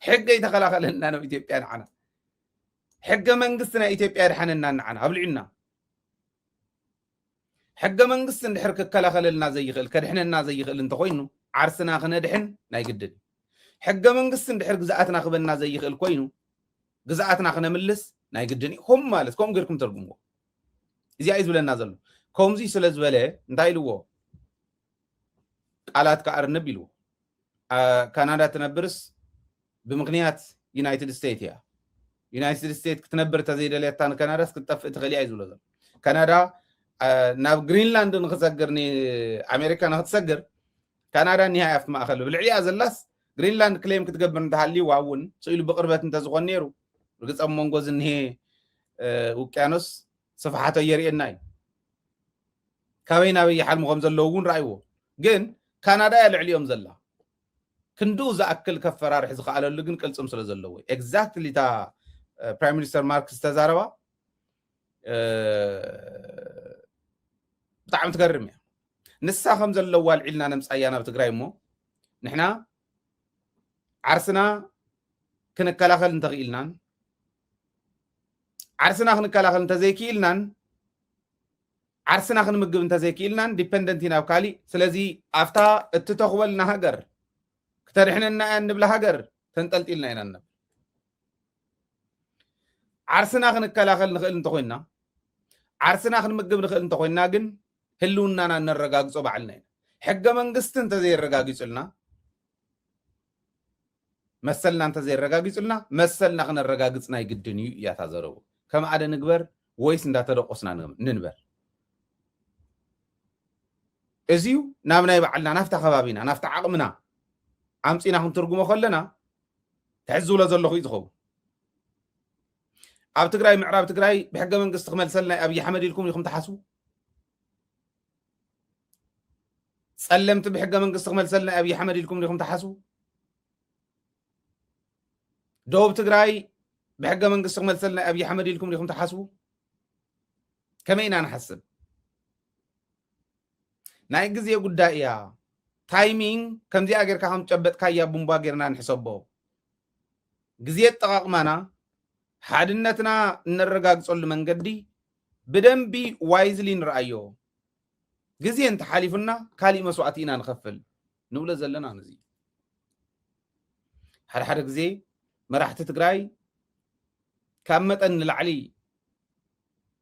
ሕገ ይተኸላኸለልና ነው ኢትዮጵያ ንዓና። ሕገ መንግስቲ ናይ ኢትዮጵያ የድሓነና ንዓና ኣብልዑና። ሕገ መንግስቲ እንድሕር ክከላኸለልና ዘይኽእል፣ ከድሕነና ዘይኽእል እንተኾይኑ፣ ዓርስና ክነድሕን ናይ ግድን እዩ። ሕገ መንግስቲ እንድሕር ግዝኣትና ክበና ዘይኽእል ኮይኑ፣ ግዝኣትና ክነምልስ ናይ ግድን እዩ። ሆም ማለት ከምኡ ጌርኩም ተርጉምዎ። እዚኣ እዩ ዝብለና ዘሎ። ከምዚ ስለ ዝበለ እንታይ ኢልዎ? ቃላት ከኣርንብ ኢልዎ። ካናዳ ትነብርስ ብምኽንያት ዩናይትድ ስቴትስ እያ። ዩናይትድ ስቴትስ ክትነብር ተዘይደልያታ ንካናዳስ ክትጠፍእ ትኽእል እያ እዩ ዝብሎ ዘሎ። ካናዳ ናብ ግሪንላንድ ንክሰግር፣ ንኣሜሪካ ንክትሰግር፣ ካናዳ እኒሃ እያ ኣብቲ ማእኸል። ብልዕሊኣ ዘላስ ግሪንላንድ ክሌም ክትገብር እንተሃልይዋ እውን ስኢሉ ብቅርበት እንተዝኾን ነይሩ፣ ርግፅ ኣብ መንጎ ዝንሄ ውቅያኖስ ስፍሓቶ የርእየና እዩ። ካበይ ናበይ ይሓልሙ ከም ዘለዉ እውን ረኣይዎ። ግን ካናዳ እያ ልዕሊኦም ዘላ። ክንድኡ ዝኣክል ከፈራርሕ ዝኸኣለሉ ግን ቅልፅም ስለ ዘለዎ። ኤግዛክትሊ እታ ፕራይም ሚኒስተር ማርክ ዝተዛረባ ብጣዕሚ ትገርም እያ። ንሳ ከም ዘለዋ ኣልዒልና ነምፃያ ናብ ትግራይ እሞ ንሕና ዓርስና ክንከላኸል እንተኽኢልናን ዓርስና ክንከላኸል እንተዘይክኢልናን ዓርስና ክንምግብ እንተዘይክኢልናን ዲፐንደንት ኢና ኣብ ካሊእ። ስለዚ ኣብታ እትተኽበልና ሃገር ክተድሕነና እያ እንብላ ሃገር ተንጠልጢልና ኢና ንነብር። ዓርስና ክንከላኸል ንኽእል እንተኾይንና ዓርስና ክንምግብ ንኽእል እንተኾይንና ግን ህልውናና እነረጋግጾ ባዕልና ኢና። ሕገ መንግስቲ እንተዘየረጋጊጹልና መሰልና እንተዘየረጋጊጹልና መሰልና ክነረጋግጽ ናይ ግድን እዩ እያ እታ ዘረቡ። ከም ኣደ ንግበር ወይስ እንዳተደቆስና ንንበር? እዚዩ ናብ ናይ ባዕልና ናፍታ ከባቢና ናፍታ ዓቕምና ኣምጺና ክንትርጉሞ ከለና ትሕዚ ዝብሎ ዘለኹ እዩ ዝኸውን። ኣብ ትግራይ ምዕራብ ትግራይ ብሕገ መንግስቲ ክመልሰልና እዩ ኣብይ ኣሕመድ ኢልኩም ኢኹም ትሓስቡ? ጸለምቲ ብሕገ መንግስቲ ክመልሰልና እዩ ኣብይ ኣሕመድ ኢልኩም ኢኹም ትሓስቡ? ደቡብ ትግራይ ብሕገ መንግስቲ ክመልሰልና እዩ ኣብይ ኣሕመድ ኢልኩም ኢኹም ትሓስቡ? ከመይ ኢና ንሓስብ? ናይ ግዜ ጉዳይ እያ። ታይሚንግ ከምዚኣ ጌርካ ከም ጨበጥካያ ቡምባ ጌርና ንሕሰቦ። ግዜ ኣጠቓቕማና ሓድነትና እነረጋግጸሉ መንገዲ ብደንቢ ዋይዝሊ ንርኣዮ። ግዜ እንተሓሊፉና ካሊእ መስዋእቲ ኢና ንኸፍል ንብሎ ዘለና ነዚ። ሓደ ሓደ ግዜ መራሕቲ ትግራይ ካብ መጠን ንላዕሊ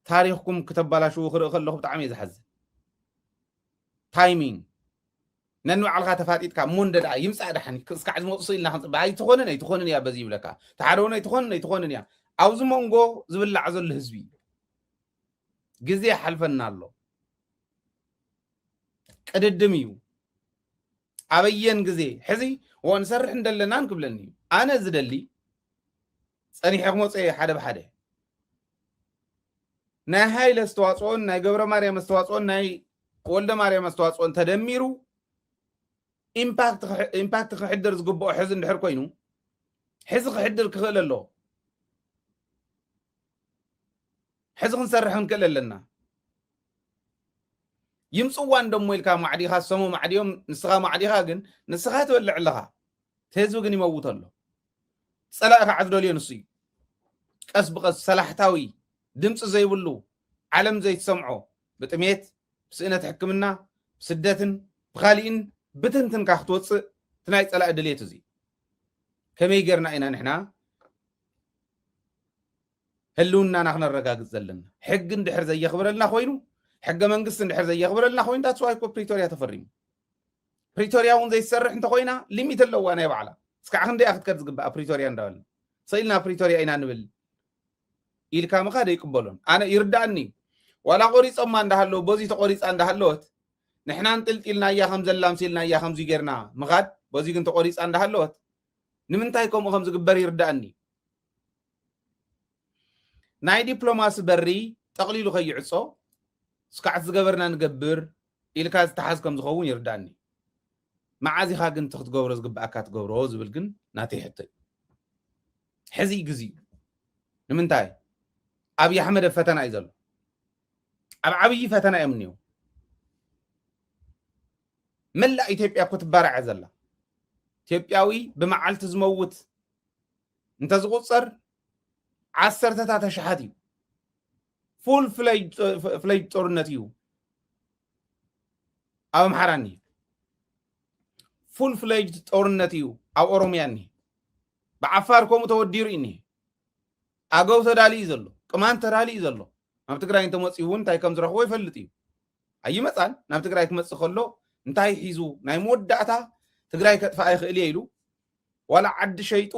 ታሪኽኩም ክተባላሽዉ ክርኢ ከለኹ ብጣዕሚ እየ ዝሓዝን። ታይሚንግ ነንባዕልካ ተፋጢጥካ እሞ እንደ ደኣ ይምጻእ ደሓን ክስካዕ ዝመፁ ስኢልና ክንፅበ ኣይትኾንን ኣይትኾንን እያ በዚ ይብለካ ተሓደውን ኣይትኾንን ኣይትኾንን እያ ኣብዚ መንጎ ዝብላዕ ዘሎ ህዝቢ እዩ። ግዜ ይሓልፈና ኣሎ። ቅድድም እዩ። ኣበየን ግዜ ሕዚ እዎ ንሰርሕ እንደለና ንክብለኒ እዩ። ኣነ ዝደሊ ፀኒሐ ክመፀ እየ ሓደ ብሓደ ናይ ሃይለ ኣስተዋፅኦን ናይ ገብረ ማርያም ኣስተዋፅኦን ናይ ወልደ ማርያም ኣስተዋፅኦን ተደሚሩ ኢምፓክት ክሕድር ዝግብኦ ሕዚ እንድሕር ኮይኑ ሕዚ ክሕድር ክኽእል ኣለዎ። ሕዚ ክንሰርሕ ክንክእል ኣለና። ይምፅዋ እንደሞ ኢልካ ማዕዲኻ ሰሙ ማዕድዮም ንስኻ ማዕዲኻ ግን ንስኻ ትበልዕ ኣለኻ። ህዝቢ ግን ይመውት ኣሎ። ፀላእ ከዓ ዝደልዮ ንሱ እዩ። ቀስ ብቀስ ሰላሕታዊ ድምፂ ዘይብሉ ዓለም ዘይትሰምዖ ብጥሜት ብስእነት ሕክምና ብስደትን ብካሊእን ብትንትንካ ክትወፅእ እቲ ናይ ፀላእ ድሌት እዚ ከመይ ጌርና ኢና ንሕና ህልውናና ክነረጋግፅ ዘለና? ሕጊ እንድሕር ዘየኽብረልና ኮይኑ ሕገ መንግስቲ እንድሕር ዘየኽብረልና ኮይኑ that's why እኮ ፕሪቶርያ ተፈሪሙ። ፕሪቶርያ እውን ዘይትሰርሕ እንተኮይና ሊሚት ኣለዋ ናይ ባዕላ። እስካዕ ክንደይ ክትከድ ዝግባኣ ፕሪቶርያ እንዳበልና ሰኢልና ፕሪቶርያ ኢና ንብል ኢልካ ምኻድ ኣይቅበሎን። ኣነ ይርዳእኒ ዋላ ቆሪፆማ እንዳሃለዉ በዚ ተቆሪፃ እንዳሃለወት ንሕና እንጥልጢልናያ ከም ዘላ ምሲልናያ ከምዚ ጌርና ምኻድ በዚ ግን ተቆሪፃ እንዳሃለወት ንምንታይ ከምኡ ከም ዝግበር ይርዳእኒ። ናይ ዲፕሎማሲ በሪ ጠቕሊሉ ከይዕጾ ስካዕት ዝገበርና ንገብር ኢልካ ዝተሓዝ ከም ዝኸውን ይርዳእኒ። መዓዚኻ ግን እቲ ክትገብሮ ዝግብኣካ ትገብሮ ዝብል ግን ናተይ ሕቶ እዩ። ሕዚ እዩ ግዜኡ። ንምንታይ ኣብይ ኣሕመድ ኣብ ፈተና እዩ ዘሎ። ኣብ ዓብዪ ፈተና እዮም እኒው። መላእ ኢትዮጵያ እኮ ትባራዕ ዘላ። ኢትዮጵያዊ ብመዓልቲ ዝመውት እንተዝቑፀር ዓሰርተታት ኣሽሓት እዩ። ፉል ፍለጅ ጦርነት እዩ ኣብ ኣምሓራ እኒሄ። ፉል ፍለጅ ጦርነት እዩ ኣብ ኦሮምያ እኒሄ። ብዓፋር ከምኡ ተወዲሩ እዩ እኒሄ። ኣገው ተዳልዩ ዘሎ፣ ቅማንት ተዳልዩ ዘሎ። ናብ ትግራይ እንተመፅኡ እውን እንታይ ከም ዝረኽቦ ይፈልጥ እዩ። ኣይመፃን። ናብ ትግራይ ክመፅእ ከሎ እንታይ ሒዙ ናይ መወዳእታ ትግራይ ከጥፋኣ ይኽእል እየ ኢሉ ዋላ ዓዲ ሸይጡ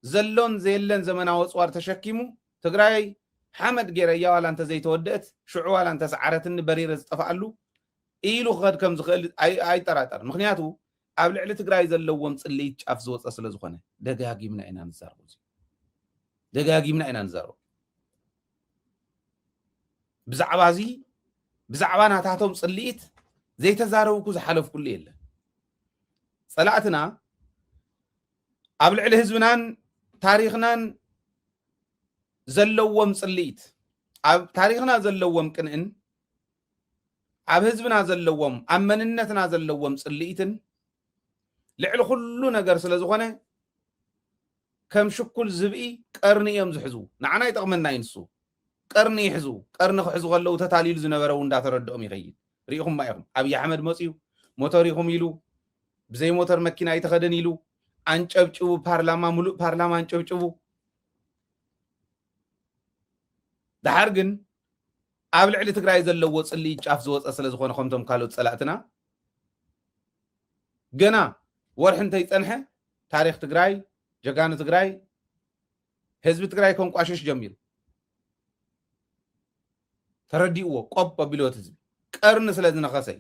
ዘሎን ዘየለን ዘመናዊ ኣፅዋር ተሸኪሙ ትግራይ ሓመድ ገይረያ ዋላ እንተዘይተወደአት ሽዑ ዋላ እንተሰዓረትኒ በሪረ ዝጠፍኣሉ ኢሉ ክኸድ ከም ዝኽእል ኣይ- ኣይጠራጠርን። ምክንያቱ ኣብ ልዕሊ ትግራይ ዘለዎም ፅልኢት ጫፍ ዝወፀ ስለ ዝኾነ ደጋጊምና ኢና ንዛረቡ። ደጋጊምና ኢና ንዛረቡ። ብዛዕባ እዚ ብዛዕባ ናታቶም ፅልኢት ዘይተዛረብኩ ዝሓለፍኩሉ የለን። ፀላእትና ኣብ ልዕሊ ህዝብናን ታሪኽናን ዘለዎም ፅልኢት ኣብ ታሪኽና ዘለዎም ቅንእን ኣብ ህዝብና ዘለዎም ኣብ መንነትና ዘለዎም ፅልኢትን ልዕሊ ኩሉ ነገር ስለ ዝኾነ ከም ሽኩል ዝብኢ ቀርኒ እዮም ዝሕዙ። ንዓና ይጠቕመና እዩ ንሱ። ቀርኒ ይሕዙ። ቀርኒ ክሕዙ ከለዉ ተታሊሉ ዝነበረ እውን እንዳተረድኦም ይኸይድ። ሪኢኹም ኢኹም። ኣብይ ኣሕመድ መፅዩ ሞተር ኢኹም ኢሉ ብዘይ ሞተር መኪና ኣይተኸደን ኢሉ ኣንጨብጭቡ። ፓርላማ ሙሉእ ፓርላማ ኣንጨብጭቡ። ድሓር ግን ኣብ ልዕሊ ትግራይ ዘለዎ ፅልኢ ጫፍ ዝወፀ ስለ ዝኾነ ከምቶም ካልኦት ፀላእትና ገና ወርሒ እንተይፀንሐ ታሪኽ ትግራይ ጀጋኑ ትግራይ ህዝቢ ትግራይ ከንቋሽሽ ጀሚሩ። ተረዲእዎ ቆብ ኣቢልዎ እቲ ህዝቢ ቀርኒ ስለ ዝነኸሰ እዩ።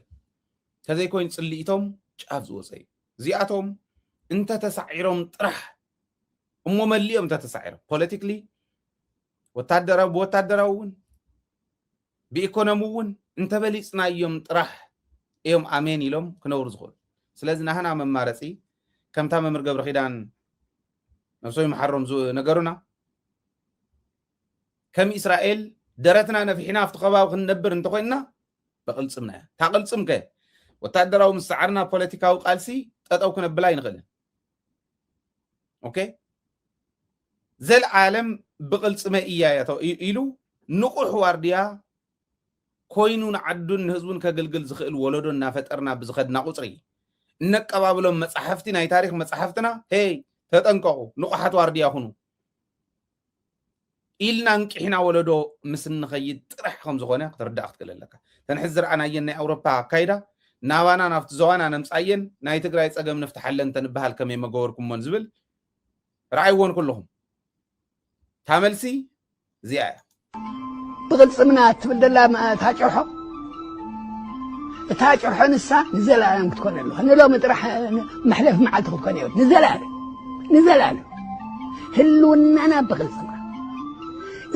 ተዘይኮይኑ ፅልኢቶም ጫፍ ዝወፀ እዩ። እዚኣቶም እንተተሳዒሮም ጥራሕ እሞ መሊኦም እንተተሳዒሮም ፖለቲክሊ ወታደራዊ ብወታደራዊ እውን ብኢኮኖሚ እውን እንተበሊፅናዮም ጥራሕ እዮም ኣሜን ኢሎም ክነብሩ ዝኽእሉ። ስለዚ ናህና መማረፂ ከምታ መምህር ገብረ ኪዳን ነብሶም ይመሓሮም ዝነገሩና ከም እስራኤል ደረትና ነፊሕና ኣብቲ ከባቢ ክንነብር እንተኮይንና ብቕልፅምና እያ። እታ ቅልፅም ከ ወታደራዊ ምስዓርና ፖለቲካዊ ቃልሲ ጠጠው ክነብላ ኣይንኽእልን። ኦኬ ዘልዓለም ብቕልፅመይ እያ እያ ኢሉ ንቑሕ ዋርድያ ኮይኑ ንዓዱን ንህዝቡን ከግልግል ዝኽእል ወለዶ እናፈጠርና ብዝኸድና ቁፅሪ እነቀባብሎም መፃሕፍቲ ናይ ታሪክ መፃሕፍትና ሄይ ተጠንቀቑ ንቑሓት ዋርድያ ኩኑ ኢልና እንቂሕና ወለዶ ምስ እንኸይድ ጥራሕ ከም ዝኾነ ክትርዳእ ክትክእል ኣለካ። ተን ሕዚ ዝረኣናየን ናይ ኣውሮፓ ኣካይዳ ናባና ናብቲ ዞባና ነምፃየን ናይ ትግራይ ፀገም ንፍትሓለን ተንበሃል ከመይ መገበርኩሞን ዝብል ረኣይዎን ኩልኹም። እታ መልሲ እዚኣ እያ። ብቕልፅምና ትብል ደላ እታ ጨርሖ እታ ጨርሖ ንሳ ንዘለኣለም ክትኮነ ኣለዋ። ንሎሚ ጥራሕ መሕለፊ መዓልቲ ክትኮነ ይብል ንዘለኣለም ንዘለኣለም ህልውናና ብቕልፅምና።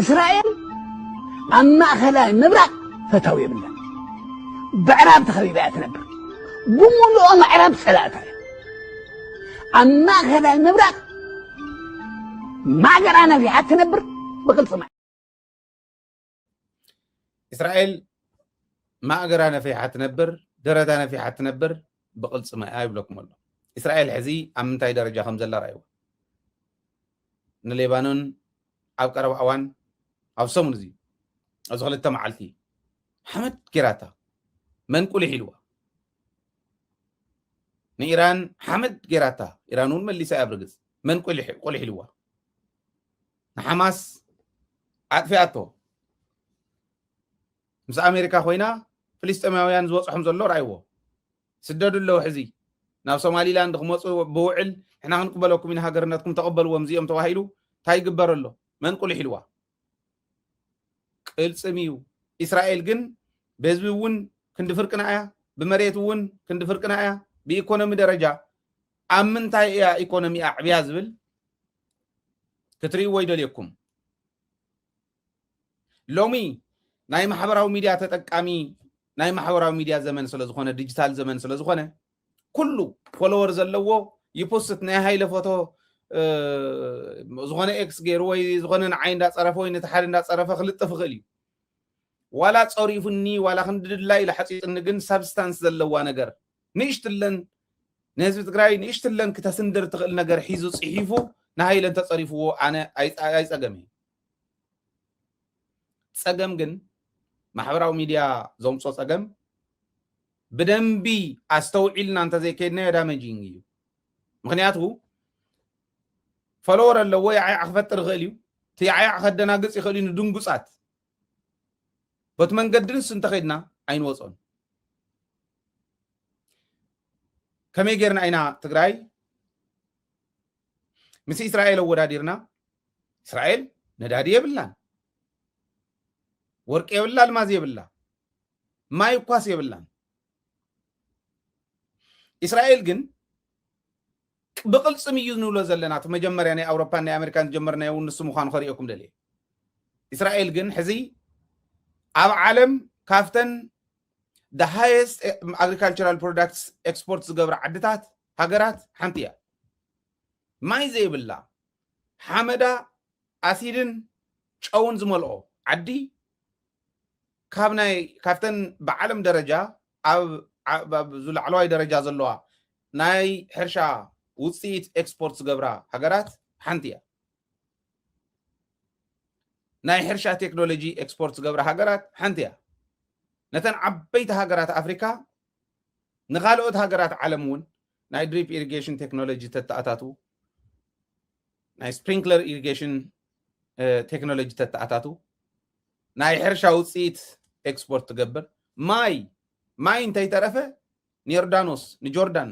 እስራኤል ኣብ ማእኸላይ ምብራቕ ፈታዊ የብላ። ብዕራብ ተኸቢባ እያ ትነብር። ብምሉኦ ምዕራብ ፀላእታ እያ። ኣብ ማእኸላይ ምብራቕ ማእገራ ነፊሓ ትነብር ብቕልፅማ። እስራኤል ማእገራ ነፊሓ ትነብር፣ ደረታ ነፊሓ ትነብር ብቕልፅማ እያ ይብለኩም ኣሎ። እስራኤል ሕዚ ኣብ ምንታይ ደረጃ ከም ዘላ ርኣይዋ። ንሌባኖን ኣብ ቀረባ እዋን ኣብ ሰሙን እዚ ኣብዚ ክልተ መዓልቲ ሓመድ ጌራታ መን ቁሊሕ ኢልዋ። ንኢራን ሓመድ ጌራታ ኢራን እውን መሊሳ እያ ብርግፅ መን ቁሊሕ ቁሊሕ ኢልዋ። ንሓማስ ኣጥፊኣቶ ምስ ኣሜሪካ ኮይና ፍልስጤማውያን ዝበፅሖም ዘሎ ርኣይዎ። ስደዱ ኣለዉ ሕዚ ናብ ሶማሊላንድ ክመፁ ብውዕል ንሕና ክንቅበለኩም ኢና ሃገርነትኩም ተቐበልዎም እዚኦም ተባሂሉ እንታይ ይግበር ኣሎ? መን ቁሊሕ ኢልዋ? ቅልፅም እዩ። እስራኤል ግን ብህዝቢ እውን ክንዲ ፍርቅና እያ፣ ብመሬት እውን ክንዲ ፍርቅና እያ። ብኢኮኖሚ ደረጃ ኣብ ምንታይ እያ ኢኮኖሚ ኣዕብያ ዝብል ክትርእይዎ ይደልየኩም። ሎሚ ናይ ማሕበራዊ ሚድያ ተጠቃሚ ናይ ማሕበራዊ ሚድያ ዘመን ስለዝኾነ ዲጂታል ዘመን ስለዝኾነ ኩሉ ፎሎወር ዘለዎ ይፖስት ናይ ሃይለ ፎቶ ዝኾነ ኤክስ ገይሩ ወይ ዝኾነ ንዓይ እንዳፀረፈ ወይ ነቲ ሓደ እንዳፀረፈ ክልጥፍ ይኽእል እዩ። ዋላ ፀሪፉኒ ዋላ ክንዲ ድላዩ ኢሉ ሓፂፅኒ ግን ሳብስታንስ ዘለዋ ነገር ንእሽትለን ንህዝቢ ትግራይ ንእሽትለን ክተስንድር ትኽእል ነገር ሒዙ ፅሒፉ ንሃይለ እንተፀሪፍዎ ኣነ ኣይፀገም እዩ። ፀገም ግን ማሕበራዊ ሚድያ ዘምፆ ፀገም ብደንቢ ኣስተውዒልና እንተዘይከይድናዮ ዳመጂንግ እዩ። ምክንያቱ ፈለወር ኣለዎ፣ ያዕያዕ ክፈጥር ይኽእል እዩ። እቲ ያዕያዕ ከደናግፅ ይኽእል እዩ ንድንጉፃት። በቲ መንገዲ ንሱ እንተኸይድና ኣይንወፅኦን። ከመይ ጌርና ኢና ትግራይ ምስ እስራኤል ኣወዳዲርና? እስራኤል ነዳዲ የብላን፣ ወርቂ የብላ፣ ኣልማዝ የብላ፣ ማይ እኳስ የብላን። እስራኤል ግን ብቕልፅም እዩ ንብሎ ዘለና። እቲ መጀመርያ ናይ ኣውሮፓን ናይ ኣሜሪካን ዝጀመርናዮ እውን ንሱ ምዃኑ ከርእየኩም ደልየ። እስራኤል ግን ሕዚ ኣብ ዓለም ካብተን the highest agricultural products export ዝገብራ ዓድታት ሃገራት ሓንቲ እያ። ማይ ዘይብላ ሓመዳ ኣሲድን ጨውን ዝመልኦ ዓዲ ካብ ናይ ካብተን ብዓለም ደረጃ ኣብ ኣብ- ኣብ ላዕለዋይ ደረጃ ዘለዋ ናይ ሕርሻ ውፅኢት ኤክስፖርት ዝገብራ ሃገራት ሓንቲ እያ። ናይ ሕርሻ ቴክኖሎጂ ኤክስፖርት ዝገብራ ሃገራት ሓንቲ እያ። ነተን ዓበይቲ ሃገራት ኣፍሪካ ንካልኦት ሃገራት ዓለም እውን ናይ ድሪፕ ኢሪጌሽን ቴክኖሎጂ ተተኣታቱ፣ ናይ ስፕሪንክለር ኢሪጌሽን ቴክኖሎጂ ተተኣታቱ፣ ናይ ሕርሻ ውፅኢት ኤክስፖርት ትገብር። ማይ ማይ እንተይተረፈ ንዮርዳኖስ ንጆርዳን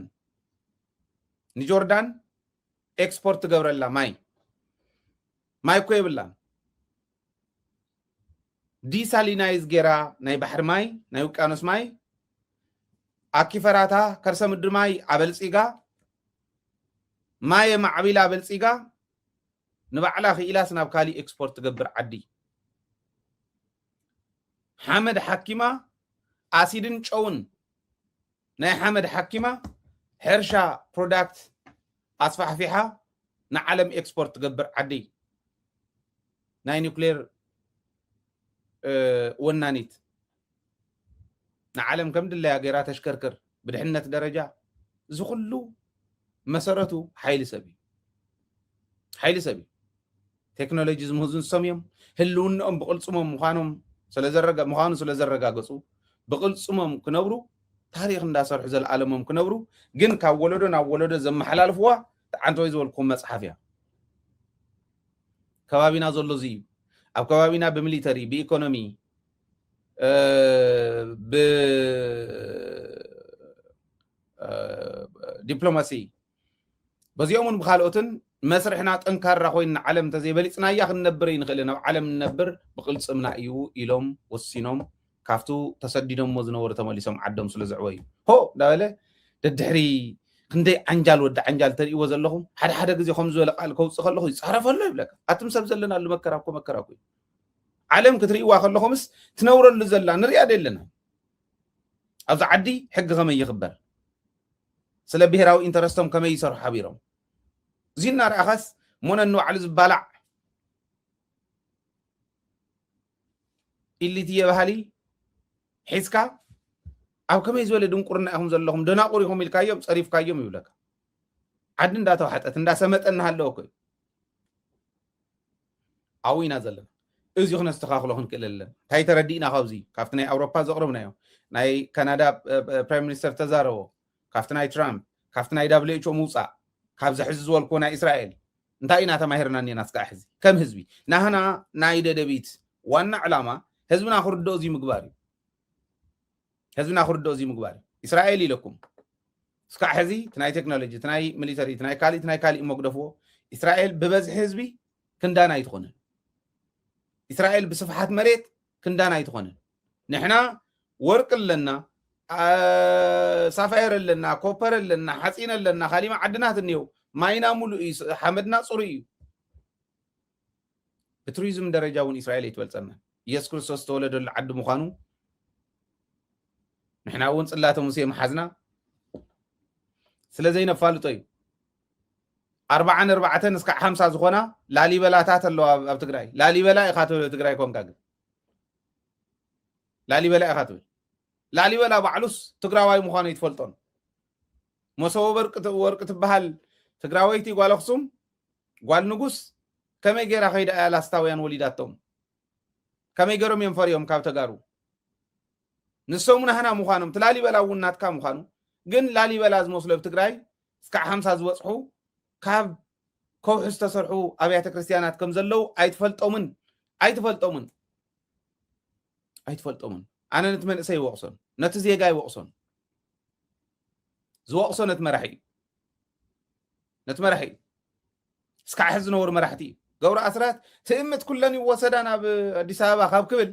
ንጆርዳን ኤክስፖርት ትገብረላ ማይ ማይ እኮ የብላን። ዲሳሊናይዝ ጌራ ናይ ባሕሪ ማይ ናይ ውቅያኖስ ማይ ኣኪፈራታ ከርሰ ምድሪ ማይ ኣበልፂጋ ማየ ማዕቢላ ኣበልፂጋ ንባዕላ ክኢላስ ናብ ካሊእ ኤክስፖርት ትገብር ዓዲ ሓመድ ሓኪማ ኣሲድን ጨውን ናይ ሓመድ ሓኪማ ሕርሻ ፕሮዳክት ኣስፋሕፊሓ ንዓለም ኤክስፖርት ትገብር ዓዲ ናይ ኒውክሌር ወናኒት ንዓለም ከም ድለያ ገይራ ተሽከርክር ብድሕነት ደረጃ እዚ ኩሉ መሰረቱ ሓይሊ ሰብ እዩ። ሓይሊ ሰብ እዩ። ቴክኖሎጂ ዝምህዙ ንሶም እዮም። ህልውንኦም ብቕልፅሞም ምዃኖም ስለዘረጋ ምዃኑ ስለዘረጋገፁ ብቕልፅሞም ክነብሩ ታሪክ እንዳሰርሑ ዘለኣለሞም ክነብሩ ግን ካብ ወለዶ ናብ ወለዶ ዘመሓላልፍዋ ተዓንተወይ ዝበልኩም መፅሓፍ እያ። ከባቢና ዘሎ እዚ እዩ። ኣብ ከባቢና ብሚሊተሪ ብኢኮኖሚ ብዲፕሎማሲ በዚኦምን ብካልኦትን መስርሕና ጠንካራ ኮይኑ ንዓለም እንተዘይበሊፅናያ ክንነብር ኣይንኽእልን። ኣብ ዓለም ንነብር ብቅልፅምና እዩ ኢሎም ወሲኖም ካብቱ ተሰዲዶሞ ዝነበሩ ተመሊሶም ዓዶም ስለ ዘዕወዩ ሆ እንዳበለ ደድሕሪ ክንደይ ዓንጃል ወዲ ዓንጃል ተርእይዎ ዘለኹም ሓደ ሓደ ግዜ ከም ዝበለ ቃል ከውፅእ ከለኹ ይፃረፈ ኣሎ ይብለካ። ኣቱም ሰብ ዘለናሉ መከራ እኮ መከራ እኮ እዩ። ዓለም ክትርእይዋ ከለኹምስ ትነብረሉ ዘላ ንሪኣ ዶ የለና ኣብዚ ዓዲ ሕጊ ከመይ ይኽበር ስለ ብሄራዊ ኢንተረስቶም ከመይ ይሰርሑ ሓቢሮም እዚ እናረኣኻስ ሞነ ንባዕሉ ዝባላዕ ኢሊትየ ባህሊ ሒዝካ ኣብ ከመይ ዝበለ ድንቁርና ኢኹም ዘለኹም ደናቁር ኢኹም ኢልካዮም ፀሪፍካዮም ይብለካ። ዓዲ እንዳተዋሕጠት እንዳሰመጠ እናሃለወ እኮ እዩ ኣብኡ ኢና ዘለና። እዚ ክነስተኻኽሎ ክንክእል ኣለና። እንታይ ተረዲእና ካብዚ ካብቲ ናይ ኣውሮፓ ዘቕረብናዮ ናይ ካናዳ ፕራይም ሚኒስተር ተዛረቦ ካብቲ ናይ ትራምፕ ካብቲ ናይ ዳብሊው ኤች ኦ ምውፃእ ካብዚ ሕዚ ዝበልክዎ ናይ እስራኤል እንታይ ኢና ተማሂርና እኒና እስካዕ ሕዚ ከም ህዝቢ ናህና ናይ ደደቢት ዋና ዕላማ ህዝብና ክርድኦ እዚ ምግባር እዩ። ህዝብና ክርድኦ እዚ ምግባር እዩ። እስራኤል ኢለኩም እስካዕ ሕዚ እቲ ናይ ቴክኖሎጂ እቲ ናይ ሚሊተሪ እቲ ናይ ካሊእ እቲ ናይ ካሊእ እሞ ግደፍዎ። እስራኤል ብበዝሒ ህዝቢ ክንዳና ኣይትኾንን። እስራኤል ብስፍሓት መሬት ክንዳና ኣይትኾንን። ንሕና ወርቂ ኣለና፣ ሳፋየር ኣለና፣ ኮፐር ኣለና፣ ሓፂን ኣለና፣ ካሊእ መዓድናት እኒው፣ ማይና ሙሉእ እዩ፣ ሓመድና ፅሩይ እዩ። ብቱሪዝም ደረጃ እውን እስራኤል ኣይትበልፀና። ኢየሱስ ክርስቶስ ዝተወለደሉ ዓዲ ምዃኑ ንሕና እውን ፅላተ ሙሴ ምሓዝና ስለ ዘይነፋልጦ እዩ። ኣርባዓን ኣርባዕተን እስካዕ ሓምሳ ዝኾና ላሊበላታት ኣለዋ ኣብ ትግራይ። ላሊበላ ኢኻ ትብል ትግራይ ኮንካ ግን ላሊበላ ኢኻ ትብል። ላሊበላ ባዕሉስ ትግራዋይ ምዃኑ ኣይትፈልጦን። መሰቦ ወርቂ ትበሃል ትግራወይቲ ጓል ኣኽሱም ጓል ንጉስ ከመይ ገይራ ከይዳ እያ ላስታውያን ወሊዳቶም? ከመይ ገይሮም እዮም ፈርዮም ካብ ተጋሩ? ንሶም ናህና ምዃኖም፣ እቲ ላሊበላ እውን ናትካ ምዃኑ፣ ግን ላሊበላ ዝመስሎ ኣብ ትግራይ እስካዕ ሓምሳ ዝበፅሑ ካብ ከውሒ ዝተሰርሑ ኣብያተ ክርስቲያናት ከም ዘለዉ ኣይትፈልጦምን፣ ኣይትፈልጦምን፣ ኣይትፈልጦምን። ኣነ ነቲ መንእሰይ ይወቕሶን፣ ነቲ ዜጋ ይወቕሶን። ዝወቕሶ ነቲ መራሒ እዩ። ነቲ መራሒ እዩ። እስካዕ ሕዚ ዝነበሩ መራሕቲ እዩ። ገብሩ ኣስራት ትእምት ኩለን ይወሰዳ ናብ ኣዲስ ኣበባ ካብ ክብል፣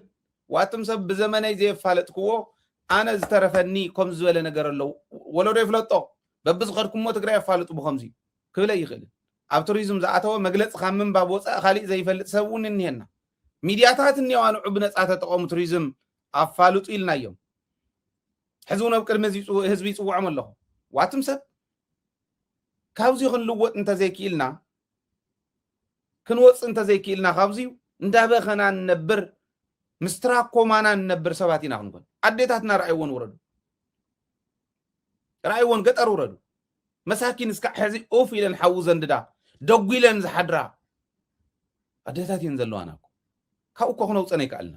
ዋትም ሰብ ብዘመነይ ዘየፋለጥክዎ ኣነ ዝተረፈኒ ከም ዝበለ ነገር ኣለዉ። ወለዶ ይፍለጦ። በብዝኸድኩሞ ትግራይ ኣፋልጡ ብኸምዚ ክብለ ይኽእል። ኣብ ቱሪዝም ዝኣተወ መግለፂ ካብ ምንባብ ወፃኢ ካሊእ ዘይፈልጥ ሰብ እውን እኒሄና። ሚድያታት እኒዋ ንዑ ብነፃ ተጠቐሙ ቱሪዝም ኣፋልጡ ኢልናዮም። ሕዚ እውን ኣብ ቅድሚ ህዝቢ ይፅው-፣ ህዝቢ ይፅውዖም ኣለኹ። ዋትም ሰብ ካብዚ ክንልወጥ እንተዘይክኢልና፣ ክንወፅእ እንተዘይክኢልና፣ ካብዚ እንዳበኸና ንነብር፣ ምስ ትራኮማና ንነብር ሰባት ኢና ክንኮን። ኣዴታትና ረኣይዎን ውረዱ፣ ረኣይዎን ገጠር ውረዱ። መሳኪን እስካዕ ሕዚ ኡፍ ኢለን ሓዊ ዘንድዳ፣ ደጒለን ዝሓድራ ኣዴታት እየን ዘለዋና እኮ። ካብኡ እኮ ክነውፀን ኣይከኣልና።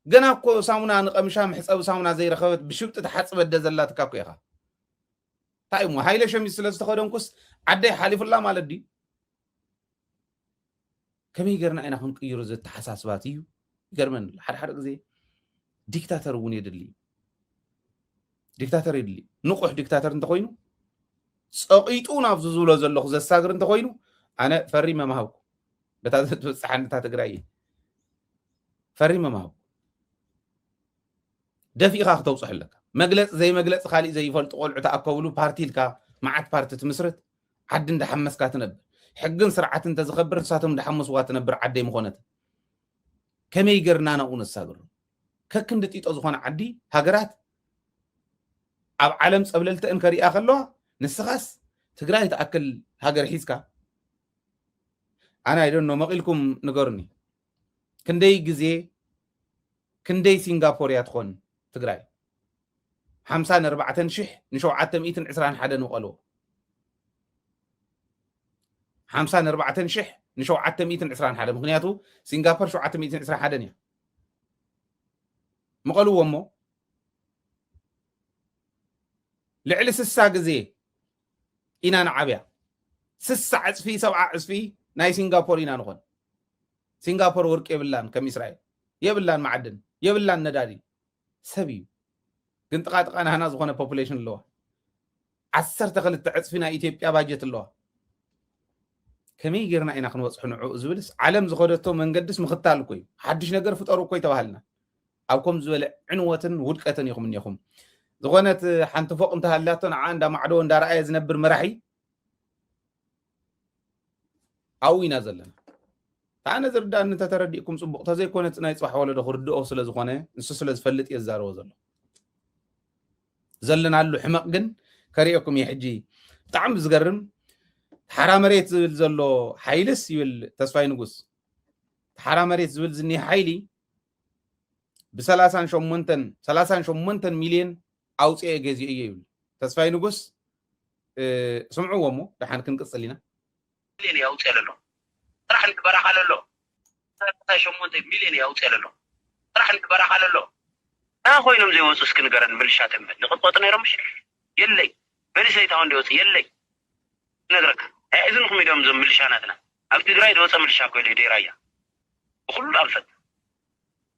ገና እኮ ሳሙና ንቐምሻ መሕፀቢ ሳሙና ዘይረኸበት ብሽብጢ ተሓፅበ ኣደ ዘላትካ እኮ ኢኻ። እንታይ እሞ ሃይለ ሸሚዝ ስለ ዝተኸደንኩስ ዓደይ ሓሊፉላ ማለት ድዩ? ከመይ ገርና ኢና ክንቅይሮ ዘተሓሳስባት እዩ ይገርመኒ። ሓደ ሓደ ግዜ ዲክታተር እውን የድሊ እዩ። ዲክታተር የድሊ እዩ። ንቑሕ ዲክታተር እንተኾይኑ፣ ጸቒጡ ናብዚ ዝብሎ ዘለኹ ዘሳግር እንተኾይኑ፣ ኣነ ፈሪመ ምሃብኩ። በታ ዘትበጽሓኒ እታ ትግራይ እየ። ፈሪመ ምሃብኩ። ደፊእኻ ክተውጽኦ ኣለካ። መግለጽ ዘይመግለጽ ካሊእ ዘይፈልጡ ቆልዑ ተኣከብሉ ፓርቲ ኢልካ መዓት ፓርቲ ትምስርት። ዓዲ እንዳሓመስካ ትነብር። ሕግን ስርዓትን እንተዝኸብር ንሳቶም እንዳሓመስዋ ትነብር ዓደይ ምኾነት። ከመይ ገርና ናብኡ ነሳግሮ? ከክንዲ ጢጦ ዝኾነ ዓዲ፣ ሃገራት ኣብ ዓለም ጸብለልተእን ከሪኣ ከለዋ፣ ንስኻስ ትግራይ ትኣክል ሃገር ሒዝካ? ኣነ I don't know፣ መቒልኩም ንገሩኒ። ክንደይ ግዜ፣ ክንደይ ሲንጋፖር እያ ትኾን ትግራይ? ሓምሳ ንኣርባዕተን ሽሕ ንሸውዓተ ሚእትን ዕስራን ሓደን ምቐልዎ። ሓምሳ ንኣርባዕተን ሽሕ ንሸውዓተ ሚእትን ዕስራን ሓደ፣ ምኽንያቱ ሲንጋፖር ሸውዓተ ሚእትን ዕስራን ሓደን እያ። ምቐልዎ እሞ ልዕሊ ስሳ ግዜ ኢና ንዓብያ። ስሳ ዕጽፊ፣ ሰብዓ ዕጽፊ ናይ ሲንጋፖር ኢና ንኾን። ሲንጋፖር ወርቂ የብላን ከም እስራኤል። የብላን መዓድን፣ የብላን ነዳዲ። ሰብ እዩ። ግን ጥቓ ጥቓ ናህና ዝኾነ ፖፑሌሽን ኣለዋ። ዓሰርተ ክልተ ዕጽፊ ናይ ኢትዮጵያ ባጀት ኣለዋ። ከመይ ጌርና ኢና ክንበጽሑ ንዕኡ ዝብልስ ዓለም ዝኸደቶ መንገድስ ምኽታል እኮ እዩ። ሓድሽ ነገር ፍጠሩ እኮ ይተባሃልና። ኣብ ከም ዝበለ ዕንወትን ውድቀትን ኢኹም እኒኹም። ዝኾነት ሓንቲ ፎቕ እንተሃላቶ ንዓ እንዳማዕደወ እንዳረኣየ ዝነብር መራሒ ኣብኡ ኢና ዘለና። ኣነ ዝርዳእኒ እንተተረዲእኩም ጽቡቕ፣ ተዘይኮነ እቲ ናይ ጽባሕ ወለዶ ክርድኦ ስለ ዝኾነ፣ ንሱ ስለ ዝፈልጥ እየ ዝዛረቦ ዘሎ። ዘለናሉ ሕመቕ ግን ከርእየኩም እየ። ሕጂ ብጣዕሚ ዝገርም፣ ሓራ መሬት ዝብል ዘሎ ሓይልስ ይብል ተስፋይ ንጉስ። ሓራ መሬት ዝብል ዝኒሄ ሓይሊ ብሰላሳን ሸሞንተን፣ ሰላሳን ሸሞንተን ሚልዮን ኣውፅኤ ገዚኤዮ ይብል ተስፋይ ንጉስ። እ፣ ስምዕዎ እሞ ደሓን ክንቅፅል ኢና። ሚልዮን እዩ ኣውፅኤ ዘሎ። ስራሕ ንበራኻ ለሎ። ሰላሳ ሸሞንተ ሚልዮን እዩ ኣውፅኤ ለሎ። ስራሕ ንበራኻ ለሎ። ታ ኮይኖም ዘይወፁ እስኪ ንገረን፣ ምልሻ ተንበል። ንቕጥቀጡ ነይሮም ምሽ? የለይ። በሊሰ ይታው እንዲወፁ የለይ። ነግረካ። ኣይሕዝንኹም ኢዶም እዞም ምልሻ ናትና። ኣብ ትግራይ ዝወፀ ምልሻ እኮ የለይ፣ ደይ ራያ። ብኹሉ ኣንፈት።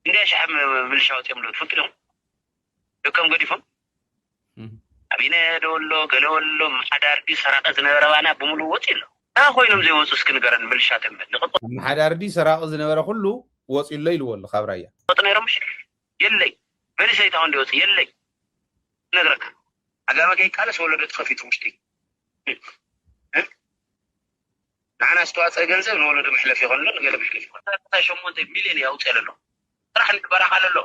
እንድያ ሸሕ ም-፣ ምልሻ ወፂኦም ዶ ትፈልጡ ዲኹም? ደቆም ገዲፎም? እም። ኣቢነ ዶ ኣሎ፣ ገለ ወሎ፣ ኣመሓዳሪ ድዩ፣ ሰራቂ ዝነበረ ባና ብምሉእ ወፂኡ ኣሎ። ታ ኮይኖም ዘይወፁ እስኪ ንገረን፣ ምልሻ ተንበል። ንቕጥቆ-፣ ኣመሓዳሪ ድዩ፣ ሰራቂ ዝነበረ ኩሉ ወፂኡ ኣሎ ኢልዎ ኣሎ ካብ ራያ። ወጡ ነይሮም ምሽ? የለይ። በሊሰ ይታው እንዲወፁ የለይ። ነግረካ። ዓጋመ ከይቃለስ ወለዶ ተኸፊቱ ውሽጢ። እ? ንዓና ዝተዋፀአ ገንዘብ ንወለዶ መሕለፊ ይኾን ኣሎ፣ ንገለ መሕለፊ ይኾን። ሰላሳ ሸሞንተ ሚልዮን እዩ ኣውፅኤ ለሎ። ስራሕ ንበራኻ ለሎ።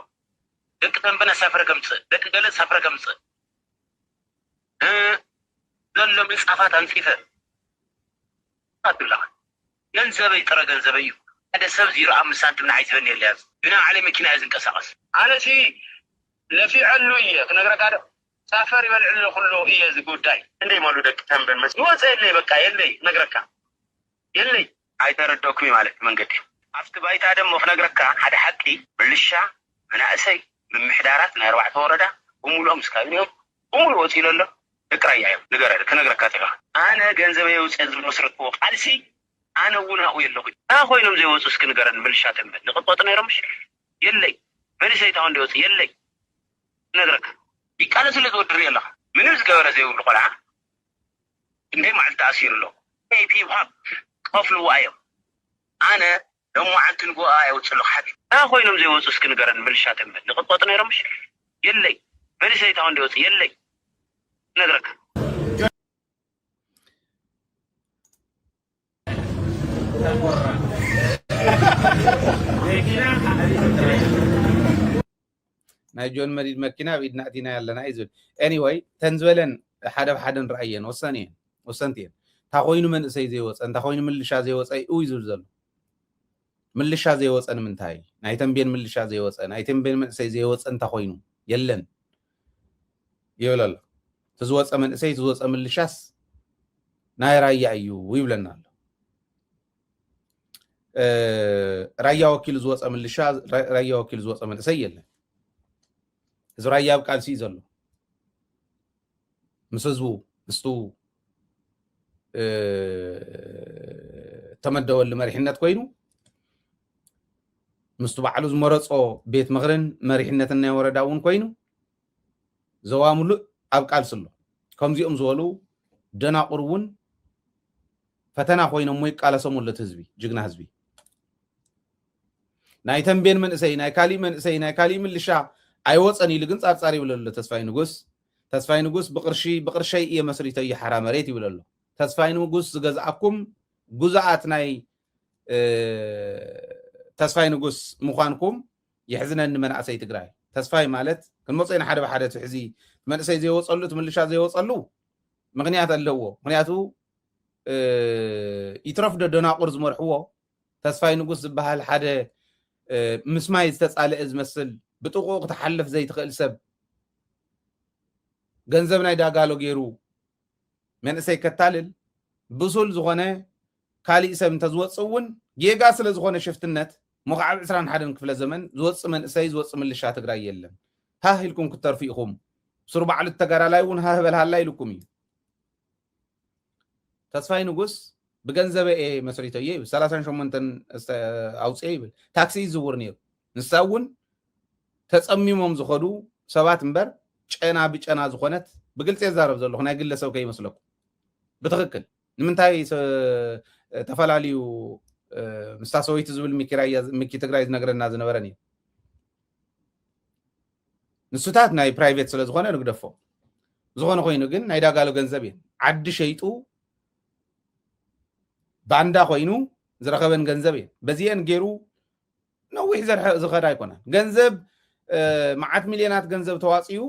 ደቂ ተንበነ ሳፍረ ከምፅእ፣ ደቂ ገለ ሳፍረ ከምፅእ። እ፣ ዘሎ ምንፃፋት ኣንፂፈ። ኣትብላኻ። ገንዘበይ ጥረ ገንዘበይ እዩ። ሓደ ሰብ ዚሮ ኣምስት ሳንቲም ንዓይ ዝህበኒ የለ። ኣብዚ ግና ዓለይ መኪና እየ ዝንቀሳቐስ። ኣነሲ ለፊዐሉ እየ ክነግረካ ዶ? ሳፈር ይበልዕሉ ኩሉ እየ ዝጉዳይ። እንደ ይመሉ ደቂ ተንበን መስ-፣ ይወፀ የለይ፣ በቃ የለይ፣ ነግረካ። የለይ። ኣይተረደኩሚ ማለት መንገዲ ኣብቲ ባይታ ደሞ ክነግረካ ሓደ ሓቂ፣ ምልሻ መናእሰይ ምምሕዳራት ናይ ኣርባዕተ ወረዳ ብምሉኦም እስካብ እዮም ብምሉ ወፂኡ ኣሎ። ደቂ ራያ እዮም። ንገረ ክነግረካ ጢኻ ኣነ ገንዘበ የውፅእ ዝመስረትዎ ቃልሲ ኣነ እውን ኣብኡ የለኹ። ታ ኮይኖም ዘይወፁ እስኪ ንገረን። ምልሻ ተንበት ንቅጥቀጡ ነይሮም ምሽ የለይ። መንእሰይ ታውን ዲወፅ የለይ። ነግረካ ይቃለስ ስለ ዝወድር ኣለኻ ምንም ዝገበረ ዘይብሉ ቆልዓ እንደ መዓልቲ ኣሲሩ ኣሎ። ፒፕሃፕ ከፍልዋ እዮም። ኣነ ሎማዓንቲ ንጎኣ የውፅእ ኣለኹ ሓቢብ። ታ ኮይኖም ዘይወፁ እስኪ ንገረን። ምልሻ ተንበት ንቅጥቀጡ ነይሮም ምሽ የለይ። መንእሰይ ታውን ዲወፅ የለይ። ነግረካ ናይ ጆን መዲድ መኪና ኣብ ኢድና እቲና ኣለና እዩ ዝብል። Anyway ተን ዝበለን ሓደ ብሓደ ንረኣየን ወሰን እየን ወሰንቲ እየን። እንታ ኮይኑ መንእሰይ ዘይወፀ እንታ ኮይኑ ምልሻ ዘይወፀ እዩ ዝብል ዘሎ። ምልሻ ዘይወፀ ንምንታይ? ናይ ተንቤን ምልሻ ዘይወፀ ናይ ተንቤን መንእሰይ ዘይወፀ እንታ ኮይኑ የለን ይብል ኣሎ። እቲ ዝወፀ መንእሰይ እቲ ዝወፀ ምልሻስ ናይ ራያ እዩ ይብለና ኣሎ። ራያ ወኪሉ ዝወፀ ምልሻ ራያ ወኪሉ ዝወፀ መንእሰይ የለን። እዚ ራያ ኣብ ቃልሲ እዩ ዘሎ። ምስ ህዝቡ ምስቱ ተመደበሉ መሪሕነት ኮይኑ ምስቱ ባዕሉ ዝመረፆ ቤት ምኽርን መሪሕነትን ናይ ወረዳ እውን ኮይኑ ዞባ ሙሉእ ኣብ ቃልሲ ኣሎ። ከምዚኦም ዝበሉ ደናቁር እውን ፈተና ኮይኖም እሞ ይቃለሶም ኣሎ እቲ ህዝቢ፣ ጅግና ህዝቢ። ናይ ተንቤን መንእሰይ፣ ናይ ካሊእ መንእሰይ፣ ናይ ካሊእ ምልሻ ኣይወፀን ኢሉ ግን ፃርፃር ይብል ኣሎ ተስፋይ ንጉስ። ተስፋይ ንጉስ ብቅርሺ ብቅርሸይ እየ መስሪተዮ ሓራ መሬት ይብል ኣሎ። ተስፋይ ንጉስ ዝገዝኣኩም ጉዛኣት ናይ ተስፋይ ንጉስ ምዃንኩም የሕዝነኒ መናእሰይ ትግራይ። ተስፋይ ማለት ክንመፅኦ ኢና ሓደ ብሓደ እቲ ሕዚ መንእሰይ ዘይወፀሉ እቲ ምልሻ ዘይወፀሉ ምክንያት ኣለዎ። ምክንያቱ ይትረፍ ዶ ደናቁር ዝመርሕዎ ተስፋይ ንጉስ ዝበሃል ሓደ ምስ ማይ ዝተፃለአ ዝመስል ብጥቕኡ ክትሓልፍ ዘይትኽእል ሰብ ገንዘብ ናይ ዳጋሎ ገይሩ መንእሰይ ከታልል ብሱል ዝኾነ ካሊእ ሰብ እንተዝወፅእ እውን ጌጋ ስለ ዝኾነ ሽፍትነት ሞኻዕብ ዕስራን ሓደን ክፍለ ዘመን ዝወፅእ መንእሰይ ዝወፅእ ምልሻ ትግራይ የለን። ሃህ ኢልኩም ክትተርፉ ኢኹም። ስሩ ባዕሉ ተጋዳላይ እውን ሃህ በልሃላ ኢልኩም እዩ። ተስፋይ ንጉስ ብገንዘበ እየ መስሪተዮ ይብል። ሰላሳን ሸሞንተን ኣውፅኤ ይብል። ታክሲ ይዝውር ነይሩ። ንሳ እውን ተፀሚሞም ዝኸዱ ሰባት እምበር ጨና ብጨና ዝኾነት ብግልፂ የዛረብ ዘለኹ ናይ ግለሰብ ከይመስለኩም። ብትኽክል ንምንታይ ተፈላለዩ ምስታ ሰበይቲ ዝብል ሚኪ ትግራይ ዝነግረና ዝነበረ ነይሩ። ንሱታት ናይ ፕራይቬት ስለ ዝኾነ ንግደፎ። ዝኾነ ኮይኑ ግን ናይ ዳጋሎ ገንዘብ እየን። ዓዲ ሸይጡ ባንዳ ኮይኑ ዝረኸበን ገንዘብ እየን። በዚአን ገይሩ ነዊሕ ዝኸዳ ኣይኮነን። ገንዘብ መዓት ሚልዮናት ገንዘብ ተዋፂኡ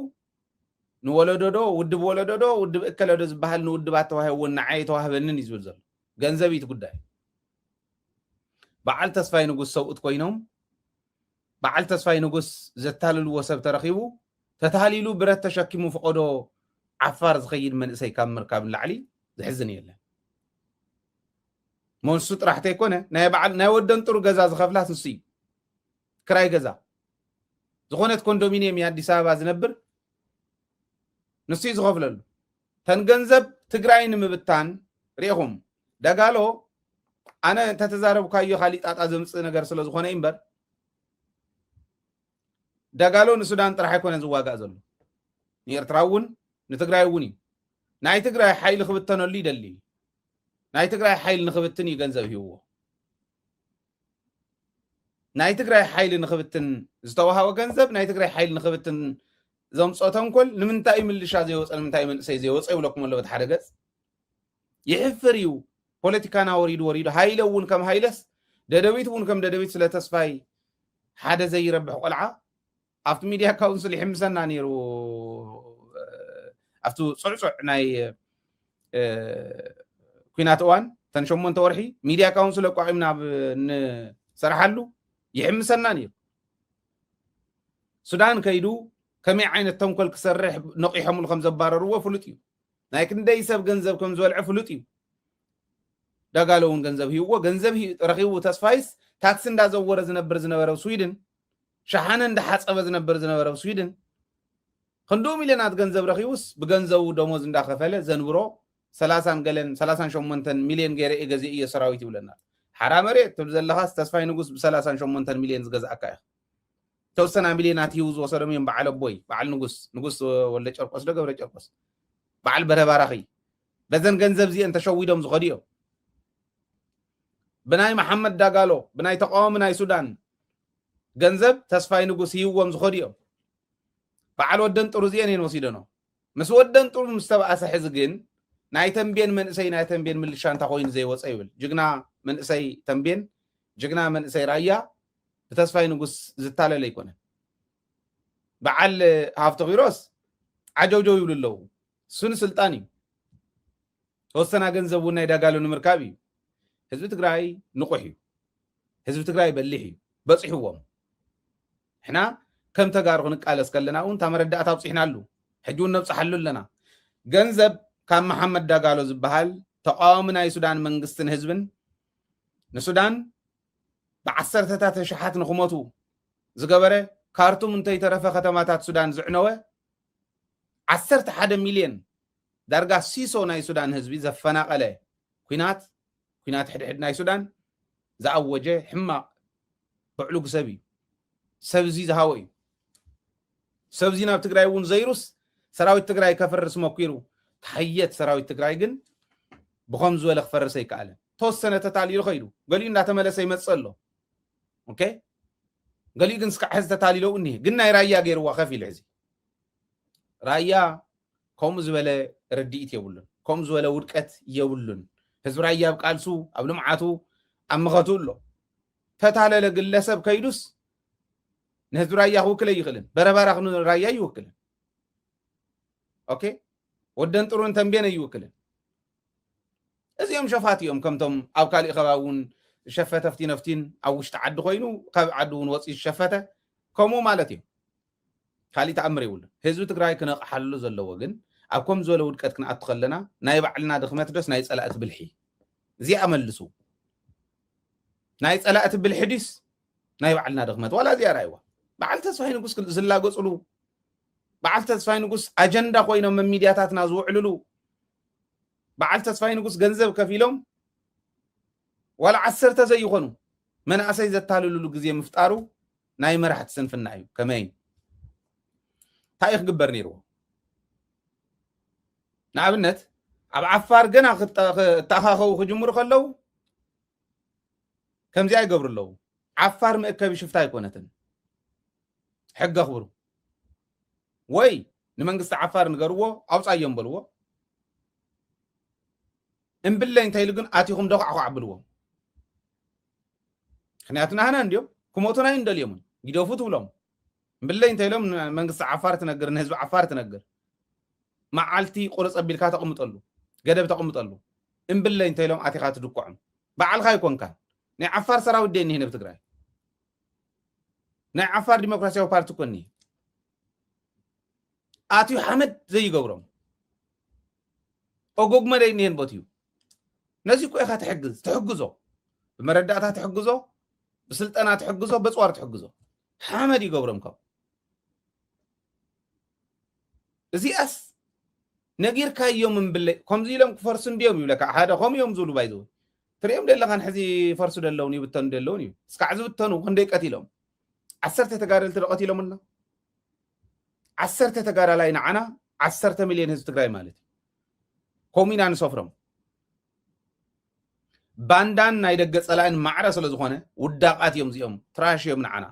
ንወለዶዶ ውድብ ወለዶዶ ውድብ እከለዶ ዝበሃል ንውድባት ተዋሂብዎን ንዓይ ተዋህበንን እዩ ዝብል ዘሎ። ገንዘብ እዩ እቲ ጉዳይ። በዓል ተስፋይ ንጉስ ሰብኡት ኮይኖም በዓል ተስፋይ ንጉስ ዘታልልዎ ሰብ ተረኺቡ ተታሊሉ ብረት ተሸኪሙ ፈቐዶ ዓፋር ዝኸይድ መንእሰይ ካብ ምርካብ ንላዕሊ ዝሕዝን የለን። ሞንሱ ጥራሕ ተይኮነ ናይ በዓል ናይ ወደን ጥሩ ገዛ ዝኸፍላት ንሱ እዩ። ክራይ ገዛ ዝኾነት ኮንዶሚኒየም እዩ ኣዲስ ኣበባ ዝነብር ንሱ እዩ ዝኸፍለሉ። ተን ገንዘብ ትግራይ ንምብታን ሪኢኹም ደጋሎ ኣነ እንተተዛረብካዮ ካሊእ ጣጣ ዘምፅእ ነገር ስለ ዝኾነ እዩ እምበር ደጋሎ ንሱዳን ጥራሕ ኣይኮነን ዝዋጋእ ዘሎ ንኤርትራ እውን ንትግራይ እውን እዩ። ናይ ትግራይ ሓይሊ ክብተነሉ ይደሊ እዩ። ናይ ትግራይ ሓይሊ ንክብትን እዩ ገንዘብ ሂብዎ። ናይ ትግራይ ሓይሊ ንክብትን ዝተዋሃቦ ገንዘብ ናይ ትግራይ ሓይሊ ንክብትን ዘምፅኦ ተንኮል ንምንታይ እዩ ምልሻ ዘይወፀ ንምንታይ እዩ መንእሰይ ዘይወፀ ይብለኩም ኣሎ በቲ ሓደ ገፅ ይሕፍር እዩ። ፖለቲካና ወሪዱ ወሪዱ ሃይለ እውን ከም ሃይለስ ደደቢት እውን ከም ደደቢት ስለ ተስፋይ ሓደ ዘይረብሕ ቆልዓ ኣብቲ ሚድያ ካውንስል ይሕምሰና ነይሩ። ኣብቲ ፅዕፁዕ ናይ ኩናት እዋን ተን ሸሞንተ ወርሒ ሚድያ ካውንስል ኣቋቒምና ንሰርሓሉ ይሕምሰና ነይሩ። ሱዳን ከይዱ ከመይ ዓይነት ተንኮል ክሰርሕ ነቂሖምሉ ከም ዘባረርዎ ፍሉጥ እዩ። ናይ ክንደይ ሰብ ገንዘብ ከም ዝበልዐ ፍሉጥ እዩ። ዳጋሎ እውን ገንዘብ ሂብዎ። ገንዘብ ሂ- ረኺቡ ተስፋይስ ታክሲ እንዳዘወረ ዝነብር ዝነበረ ኣብ ስዊድን፣ ሸሓነ እንዳሓፀበ ዝነብር ዝነበረ ኣብ ስዊድን፣ ክንድኡ ሚልዮናት ገንዘብ ረኺቡስ ብገንዘቡ ደሞዝ እንዳኸፈለ ዘንብሮ ሰላሳን ገለን ሰላሳን ሸሞንተን ሚልዮን ገይረ እየ ገዚኤዮ ሰራዊት ይብለና። ሓራ መሬት ትብል ዘለኻስ ተስፋይ ንጉስ ብሰላሳን ሸሞንተን ሚልዮን ዝገዝኣካ ኢኻ። ተወሰና ሚልዮናት ሂቡ ዝወሰዶም እዮም በዓል ኣቦይ፣ በዓል ንጉስ፣ ንጉስ ወልደ ጨርቆስ ዶ ገብረ ጨርቆስ፣ በዓል በረባራኺ። በዘን ገንዘብ እዚአን ተሸዊዶም ዝኸዱ እዮም። ብናይ መሓመድ ዳጋሎ፣ ብናይ ተቃዋሚ ናይ ሱዳን ገንዘብ ተስፋይ ንጉስ ሂብዎም ዝኸዱ እዮም። በዓል ወደን ጥሩ እዚአን እየን ወሲደኖ። ምስ ወደን ጥሩ ምስ ተባእሰ ሕዚ ግን ናይ ተንቤን መንእሰይ ናይ ተንቤን ምልሻ እንታ ኮይኑ ዘይወፀ ይብል። ጅግና መንእሰይ ተንቤን፣ ጅግና መንእሰይ ራያ ብተስፋይ ንጉስ ዝታለለ ኣይኮነን። በዓል ሃፍተ ኪሮስ ዓጀውጀው ይብሉ ኣለዉ። እሱ ንስልጣን እዩ። ተወሰና ገንዘብ እውን ናይ ዳጋሎ ንምርካብ እዩ። ህዝቢ ትግራይ ንቑሕ እዩ። ህዝቢ ትግራይ በሊሕ እዩ። በፂሕዎም። ሕና ከም ተጋሩ ክንቃለስ ከለና እውን እታ መረዳእታ ኣብፂሕናሉ። ሕጂ እውን ነብፅሓሉ ኣለና። ገንዘብ ካብ መሓመድ ዳጋሎ ዝበሃል ተቃዋሚ ናይ ሱዳን መንግስትን ህዝብን ንሱዳን ብዓሰርተታት ሸሓት ንክሞቱ ዝገበረ፣ ካርቱም እንተይተረፈ ከተማታት ሱዳን ዝዕነወ፣ ዓሰርተ ሓደ ሚልዮን ዳርጋ ሲሶ ናይ ሱዳን ህዝቢ ዘፈናቀለ ኩናት፣ ኩናት ሕድሕድ ናይ ሱዳን ዝኣወጀ ሕማቅ ብዕሉግ ሰብ እዩ። ሰብዚ ዝሃወ እዩ። ሰብዚ ናብ ትግራይ እውን ዘይሩስ ሰራዊት ትግራይ ከፍርስ መኪሩ። ተሓየት ሰራዊት ትግራይ ግን ብኸም ዝበለ ክፈርስ ኣይከኣለን። ተወሰነ ተታሊሉ ኸይዱ፣ ገሊኡ እንዳተመለሰ ይመፅእ ኣሎ። ኦኬ፣ ገሊኡ ግን እስካዕ ሕዚ ተታሊለው እኒሄ። ግን ናይ ራያ ገይርዋ ከፊል ሕዚ ራያ ከምኡ ዝበለ ርድኢት የብሉን፣ ከምኡ ዝበለ ውድቀት የብሉን። ህዝቢ ራያ ኣብ ቃልሱ ኣብ ልምዓቱ ኣብ ምኸቱ ኣሎ። ተታለለ ግለሰብ ከይዱስ ንህዝቢ ራያ ክውክል ኣይኽእልን። በረባራኽ ንራያ ይውክልን። ኦኬ፣ ወደን ጥሩን ተንቤን ኣይውክልን። እዚኦም ሸፋት እዮም። ከምቶም ኣብ ካሊእ ከባቢ እውን ዝሸፈተ ፍቲ ነፍቲን ኣብ ውሽጢ ዓዲ ኮይኑ ካብ ዓዲ እውን ወፂኡ ዝሸፈተ ከምኡ ማለት እዮም። ካሊእ ተኣምር የብሉን። ህዝቢ ትግራይ ክነቕሓሉ ዘለዎ ግን ኣብ ከም ዝበለ ውድቀት ክንኣቱ ከለና ናይ ባዕልና ድኽመት ዶስ ናይ ፀላእቲ ብልሒ? እዚኣ መልሱ። ናይ ፀላእቲ ብልሒ ድስ ናይ ባዕልና ድኽመት? ዋላ እዚኣ ርኣይዋ። በዓል ተስፋይ ንጉስ ክል- ዝላገፅሉ፣ በዓል ተስፋይ ንጉስ ኣጀንዳ ኮይኖም ኣብ ሚድያታትና ዝውዕልሉ፣ በዓል ተስፋይ ንጉስ ገንዘብ ከፊሎም ዋላ ዓሰርተ ዘይኾኑ መናእሰይ ዘታልልሉ ግዜ ምፍጣሩ ናይ መራሕቲ ስንፍና እዩ። ከመይ? እንታይ እዩ ክግበር ነይርዎ? ንኣብነት ኣብ ዓፋር ገና ክተ- ክተኣኻኸቡ ክጅምሩ ከለዉ ከምዚኣ ይገብሩ ኣለዉ። ዓፋር መእከቢ ሽፍታ ኣይኮነትን። ሕጊ ኣኽብሩ። ወይ ንመንግስቲ ዓፋር ንገርዎ፣ ኣውፃዮም በልዎ። እምብለይ እንተኢሉ ግን ኣቲኹም ዶኻዕኳዕ ኣብልዎም። ምኽንያቱ ናህና እንዲዮም ክሞቱና እዩ እንደልዮምን ግደፉ ትብሎም። እምብለይ እንተኢሎም ንመንግስቲ ዓፋር ትነግር፣ ንህዝቢ ዓፋር ትነግር። መዓልቲ ቁርፅ ኣቢልካ ተቕምጠሉ፣ ገደብ ተቕምጠሉ። እምብለይ እንተኢሎም ኣቲኻ ትድኩዖም። ባዕልኻ ኣይኮንካን። ናይ ዓፋር ሰራዊት ደይ እኒሄ ኣብ ትግራይ። ናይ ዓፋር ዲሞክራሲያዊ ፓርቲ እኮ እኒሄ። ኣትዩ ሓመድ ዘይገብሮም። ኦጎግመ ደይ እኒሄን ቦትዩ። ነዚ እኮ ኢኻ ትሕግዝ፣ ትሕግዞ። ብመረዳእታ ትሕግዞ፣ ብስልጠና ትሕግዞ፣ በፅዋር ትሕግዞ። ሓመድ ይገብሮም ካብ። እዚኣስ ነጊርካዮም እምብለ-፣ ከምዚ ኢሎም ክፈርሱ እንዲዮም ይብለካ። ሓደ ከምኡ እዮም ዝብሉ ባይዘው። ትሪኦም ደለኻን ሕዚ ይፈርሱ ደለውን ይብተኑ ደለውን እዩ። እስካዕ ዝብተኑ ክንደይ ቀቲሎም? ዓሰርተ ተጋደልቲ ዶ ቀቲሎምና? ዓሰርተ ተጋዳላይ ንዓና ዓሰርተ ሚልዮን ህዝቢ ትግራይ ማለት እዩ። ከምኡ ኢና ንሰፍሮም። ባንዳን ናይ ደገ ፀላእን ማዕረ ስለ ዝኾነ ውዳቃት እዮም እዚኦም፣ ትራሽ እዮም ንዓና።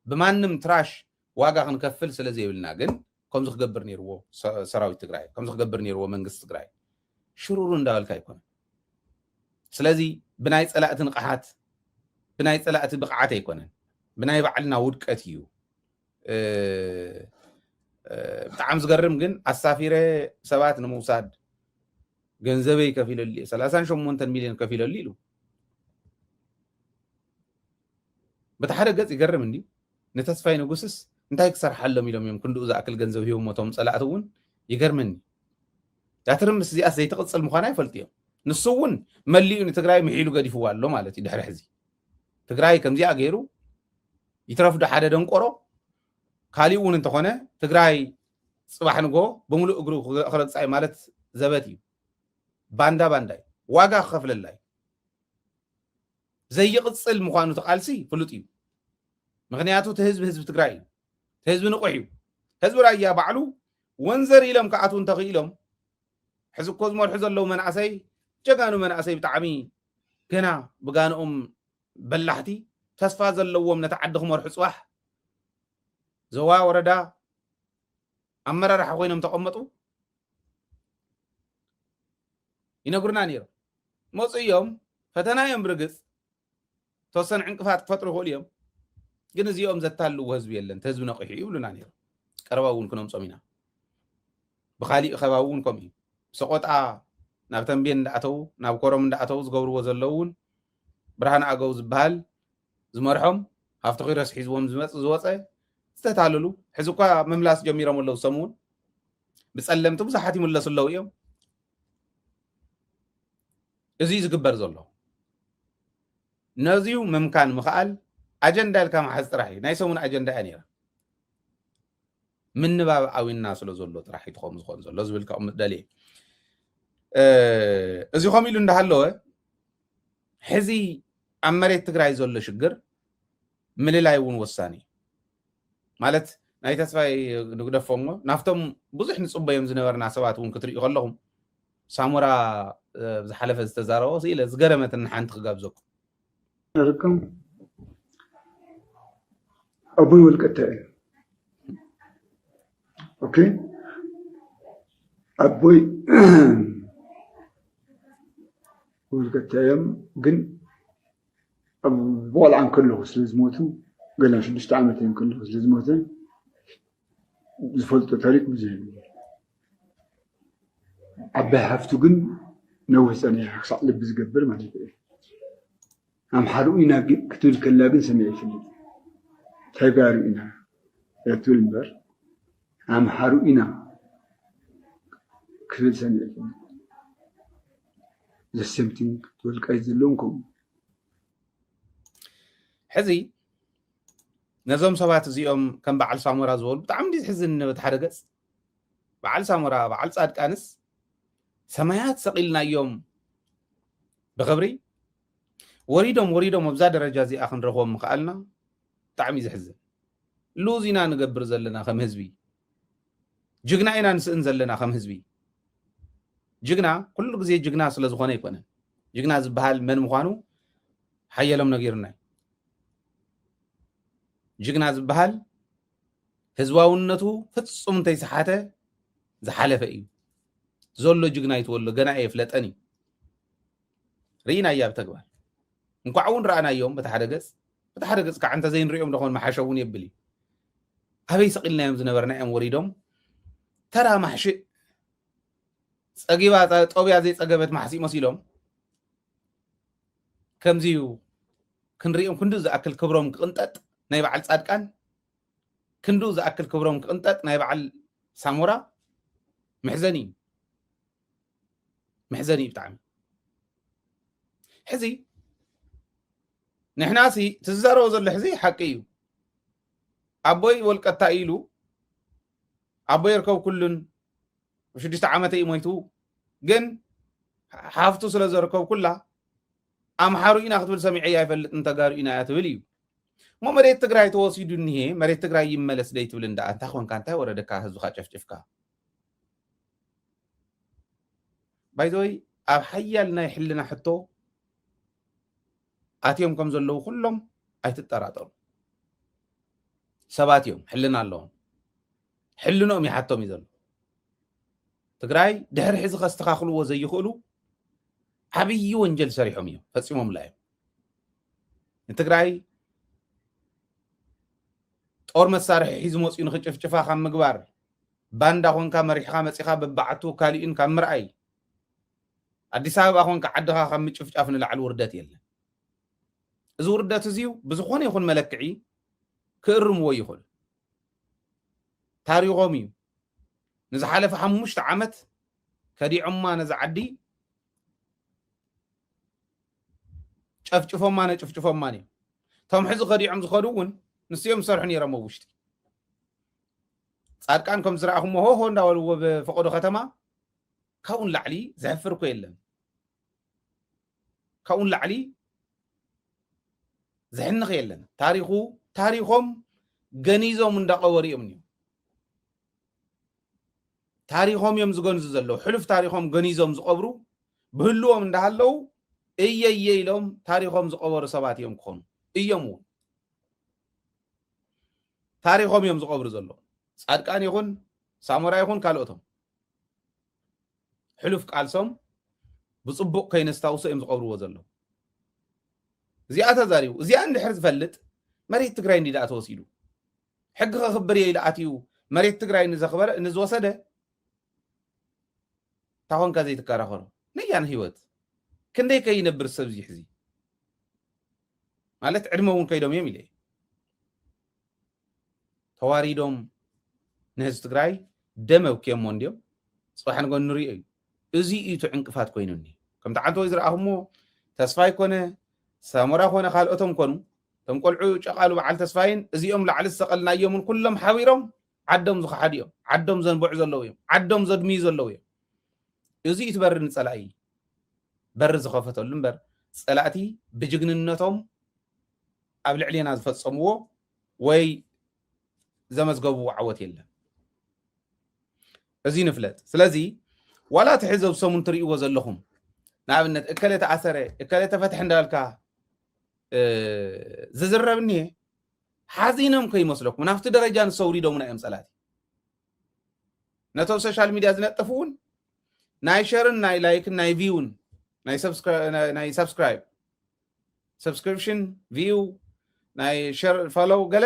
ብማንም ትራሽ ዋጋ ክንከፍል ስለ ዘይብልና ግን ከምዚ ክገብር ነይርዎ ሰ-፣ ሰራዊት ትግራይ፣ ከምዚ ክገብር ነይርዎ መንግስቲ ትግራይ። ሽሩሩ እንዳበልካ ኣይኮነን። ስለዚ ብናይ ፀላእቲ ንቕሓት፣ ብናይ ፀላእቲ ብቕዓት ኣይኮነን፣ ብናይ ባዕልና ውድቀት እዩ። እ፣ እ፣ ብጣዕሚ ዝገርም ግን ኣሳፊረ ሰባት ንምውሳድ ገንዘበይ ከፊለሉ እየ፣ ሰላሳን ሸሞንተን ሚልዮን ከፊለሉ ኢሉ። በቲ ሓደ ገፅ ይገርም እንዲ ንተስፋይ ንጉስስ እንታይ ክሰርሓሎም ኢሎም እዮም ክንድኡ ዝኣክል ገንዘብ ሂቦም ሞቶም ፀላእቲ እውን ይገርመኒ። እዛ ትርምስ እዚኣስ ዘይትቕፅል ምዃና ይፈልጡ እዮም። ንሱ እውን መሊኡ ንትግራይ ምሒሉ ገዲፍዋ ኣሎ ማለት እዩ። ድሕሪ ሕዚ ትግራይ ከምዚኣ ገይሩ ይትረፍ ዶ ሓደ ደንቆሮ? ካሊእ እውን እንተኾነ ትግራይ ፅባሕ ንጎ ብምሉእ እግሩ ክረግፃ እዩ ማለት ዘበት እዩ። ባንዳ ባንዳ እዩ። ዋጋ ክኸፍለላ እዩ። ዘይቕፅል ምዃኑ እቲ ቃልሲ ፍሉጥ እዩ። ምክንያቱ እቲ ህዝቢ ህዝቢ ትግራይ እዩ። እቲ ህዝቢ ንቑሕ እዩ። ህዝቢ ራያ ባዕሉ ወንዘር ኢሎም ክኣትዉ እንተኽኢሎም፣ ሕዚ እኮ ዝመርሑ ዘለዉ መናእሰይ ጀጋኑ መናእሰይ ብጣዕሚ ገና ብጋንኦም በላሕቲ ተስፋ ዘለዎም ነቲ ዓዲ ክመርሑ ፅባሕ ዞባ ወረዳ ኣመራርሓ ኮይኖም ተቐመጡ ይነግሩና ነይሮም። መፁ እዮም ፈተና እዮም ብርግፅ ተወሰነ ዕንቅፋት ክፈጥሩ ይኽእሉ እዮም። ግን እዚኦም ዘታልዎ ህዝቢ የለን፣ እቲ ህዝቢ ነቂሑ እዩ ይብሉና ነይሮም። ቀረባ እውን ክነምፆም ኢና። ብካሊእ ከባቢ እውን ከምኡ እዩ። ብሰቆጣ ናብ ተንቤን እንዳኣተዉ ናብ ኮረም እንዳኣተዉ ዝገብርዎ ዘለዉ እውን ብርሃን ኣገው ዝበሃል ዝመርሖም ሃፍቲ ኪሮስ ሒዝዎም ዝመፅ ዝወፀ ዝተታለሉ ሕዚ እኳ ምምላስ ጀሚሮም ኣለዉ። ሰሙን ብፀለምቲ ብዙሓት ይምለሱ ኣለዉ እዮም። እዚ እዩ ዝግበር ዘሎ። ነዚዩ ምምካን ምኽኣል ኣጀንዳ ኢልካ መሓዝ ጥራሕ እዩ። ናይ ሰሙን ኣጀንዳ እያ ነይራ። ምንባብ ኣዊና ስለ ዘሎ ጥራሕ እዩ ትኾም ዝኾን ዘሎ ዝብል ከቕምጥ ደልየ። እዚ ከምኡ ኢሉ እንዳሃለወ ሕዚ ኣብ መሬት ትግራይ ዘሎ ሽግር ምልላይ እውን ወሳኒ እዩ። ማለት ናይ ተስፋይ ንግደፎ እሞ ናብቶም ብዙሕ ንፅበዮም ዝነበርና ሰባት እውን ክትርእዩ ከለኹም ሳሞራ ዝሓለፈ ዝተዛረቦ ስኢለ ዝገረመትን ሓንቲ ክጋብዘኩም። ኣቦይ ወልቀታ እዩ። ኦኬ ኣቦይ ወልቀታ እዮም ግን ኣብ ቆልዓ እንከለኹ ስለ ዝሞቱ ገና ሽዱሽተ ዓመት እዮም ከለኹ ስለ ዝሞተ ዝፈልጦ ታሪክ ብዙሕ እዩ። ዓባይ ሓፍቱ ግን ነዊሕ ፀኒሓ ክሳዕ ልቢ ዝገብር ማለት እዩ። ኣምሓሩ ኢና ክትብል ከላ ግን ሰሚዐ ይፈልጥ። ተጋሩ ኢና እያ ትብል እምበር ኣምሓሩ ኢና ክብል ሰሚዐ ይፈልጥ። ዘሰምቲንግ ወልቃይት ዘለውን ከምኡ ሕዚ ነዞም ሰባት እዚኦም ከም በዓል ሳሞራ ዝበሉ ብጣዕሚ እንዲ ዝሕዝን ነበቲ ሓደ ገፅ በዓል ሳሞራ በዓል ፃድቃንስ ሰማያት ሰቒልናዮም ብኽብሪ ወሪዶም ወሪዶም ኣብዛ ደረጃ እዚኣ ክንረኽቦም ምኽኣልና ብጣዕሚ እዩ ዘሕዝን። ሉዝ ኢና ንገብር ዘለና ከም ህዝቢ፣ ጅግና ኢና ንስእን ዘለና ከም ህዝቢ። ጅግና ኩሉ ግዜ ጅግና ስለ ዝኾነ ኣይኮነን። ጅግና ዝበሃል መን ምዃኑ ሓየሎም ነጊሩና እዩ። ጅግና ዝበሃል ህዝባውነቱ ፍፁም እንተይሰሓተ ዝሓለፈ እዩ። ዘሎ ጅግና ይትወሎ ገና እየ ፍለጠን እዩ። ርኢናያ ብተግባር እንኳዕ እውን ረኣናዮም በቲ ሓደ ገፅ በቲ ሓደ ገፅ ከዓ እንተዘይንሪኦም ደኾን መሓሸ እውን የብል እዩ። ኣበይ ሰቒልናዮም ዝነበርና እዮም ወሪዶም ተራ ማሕሽእ ፀጊባ ጦብያ ዘይፀገበት ማሕሲእ መሲሎም ከምዚ እዩ ክንሪኦም ክንዱ ዝኣክል ክብሮም ክቕንጠጥ ናይ በዓል ፃድቃን ክንዱ ዝኣክል ክብሮም ክቕንጠጥ ናይ በዓል ሳሞራ መሕዘኒ እዩ። መሕዘኒ እዩ ብጣዕሚ። ሕዚ ንሕና ሲ ትዝዛረቦ ዘሎ ሕዚ ሓቂ እዩ። ኣቦይ ወልቀታ ኢሉ ኣቦይ ይርከብ ኩሉን ሽዱሽተ ዓመተ እዩ ሞይቱ። ግን ሓፍቱ ስለ ዘርከብ ኩላ ኣምሓሩ ኢና ክትብል ሰሚዐያ ይፈልጥ ንተጋሩ ኢና እያ ትብል እዩ። እሞ መሬት ትግራይ ተወሲዱ እኒሄ መሬት ትግራይ ይመለስ ደይ ትብል እንዳ እንታይ ኮንካ እንታይ ወረደካ ህዝብካ ጨፍጭፍካ ባይዘወይ ኣብ ሓያል ናይ ሕልና ሕቶ ኣትዮም ከም ዘለዉ ኩሎም ኣይትጠራጠሩ። ሰባት እዮም ሕልና ኣለዎም። ሕልኖም ይሓቶም እዩ ዘሎ። ትግራይ ድሕሪ ሕዚ ከስተኻኽልዎ ዘይኽእሉ ዓብዪ ወንጀል ሰሪሖም እዮም ፈፂሞምላ እዮም። ንትግራይ ጦር መሳርሒ ሒዙ መፅኡ ንክጭፍጭፋ ካብ ምግባር ባንዳ ኮንካ መሪሕኻ መፂኻ በብዓቱ ካሊእን ካብ ምርኣይ ኣዲስ ኣበባ ኮንካ ዓድኻ ካብ ምጭፍጫፍ ንላዕሊ ውርደት የለን። እዚ ውርደት እዚዩ ብዝኾነ ይኹን መለክዒ ክእርምዎ ይኽእሉ። ታሪኾም እዩ። ንዝሓለፈ ሓሙሽተ ዓመት ከዲዖማ ነዚ ዓዲ ጨፍጭፎማነ ጭፍጭፎማን እዮም። እቶም ሕዚ ከዲዖም ዝኸዱ እውን ንስዮም ዝሰርሑ ነይሮም ኣብ ውሽጢ። ጻድቃን ከም ዝረኣኹሞ ሆሆ እንዳበልዎ ብፈቐዶ ከተማ ካብኡን ላዕሊ ዘሕፍር እኮ የለን። ካብኡን ላዕሊ ዘሕንኽ የለን። ታሪኹ ታሪኾም ገኒዞም እንዳቐበሩ እዮም እዮም ታሪኾም እዮም ዝገንዙ ዘለዉ። ሕሉፍ ታሪኾም ገኒዞም ዝቐብሩ ብህልዎም እንዳሃለዉ እየየ ኢሎም ታሪኾም ዝቐበሩ ሰባት እዮም ክኾኑ እዮም እውን ታሪኾም እዮም ዝቐብሩ ዘለዉ። ጻድቃን ይኹን ሳሞራ ይኹን ካልኦቶም ሕሉፍ ቃልሶም ብጽቡቕ ከይነስታውሶ እዮም ዝቐብርዎ ዘለዉ። እዚኣ ተዛሪቡ እዚኣ እንድሕር ዝፈልጥ መሬት ትግራይ እንዲ ደኣ ተወሲዱ ሕጊ ከኽብር እየ ኢሉ ኣትዩ መሬት ትግራይ ንዘኽበረ ንዝወሰደ ታኾንካ ዘይትከራኸሮ ነያን ህይወት ክንደይ ከይነብር ሰብ እዚ ሕዚ ማለት ዕድመ እውን ከይዶም እዮም ኢለ ተዋሪዶም ንህዝቢ ትግራይ ደም ኣብክዮሞ እንድዮም ፅባሕ ንጎ ንሪኦ እዩ እዚ እዩ እቲ ዕንቅፋት ኮይኑኒ ከምቲ ዓንተወይ ዝረኣኹሞ ተስፋይ ኮነ ሳሞራ ኮነ ካልኦቶም ኮኑ እቶም ቆልዑ ጨቓሉ በዓል ተስፋይን እዚኦም ላዕሊ ዝሰቐልናዮምን ኩሎም ሓቢሮም ዓዶም ዝኸሓዱ እዮም ዓዶም ዘንብዑ ዘለዉ እዮም ዓዶም ዘድምዩ ዘለዉ እዮም እዚ እዩ እቲ በሪ ንፀላኢ በሪ ዝኸፈተሉ እምበር ፀላእቲ ብጅግንነቶም ኣብ ልዕሌና ዝፈፀምዎ ወይ ዘመዝገብዎ ዓወት የለን እዚ ንፍለጥ ስለዚ ዋላ እቲ ሕዚ ኣብ ሰሙን ትርእይዎ ዘለኹም ንኣብነት እከለ ተኣሰረ እከለ ተፈትሐ እንዳበልካ ዝዝረብ እኒሄ ሓዚኖም ከይመስለኩም ናብቲ ደረጃ ንሰውሪዶምና እዮም ፀላእቲ ነቶም ሶሻል ሚድያ ዝነጥፉ እውን ናይ ሸርን ናይ ላይክን ናይ ቪውን ናይ ሳብስክራይብ ሰብስክሪፕሽን ቪው ናይ ሸር ፎሎው ገለ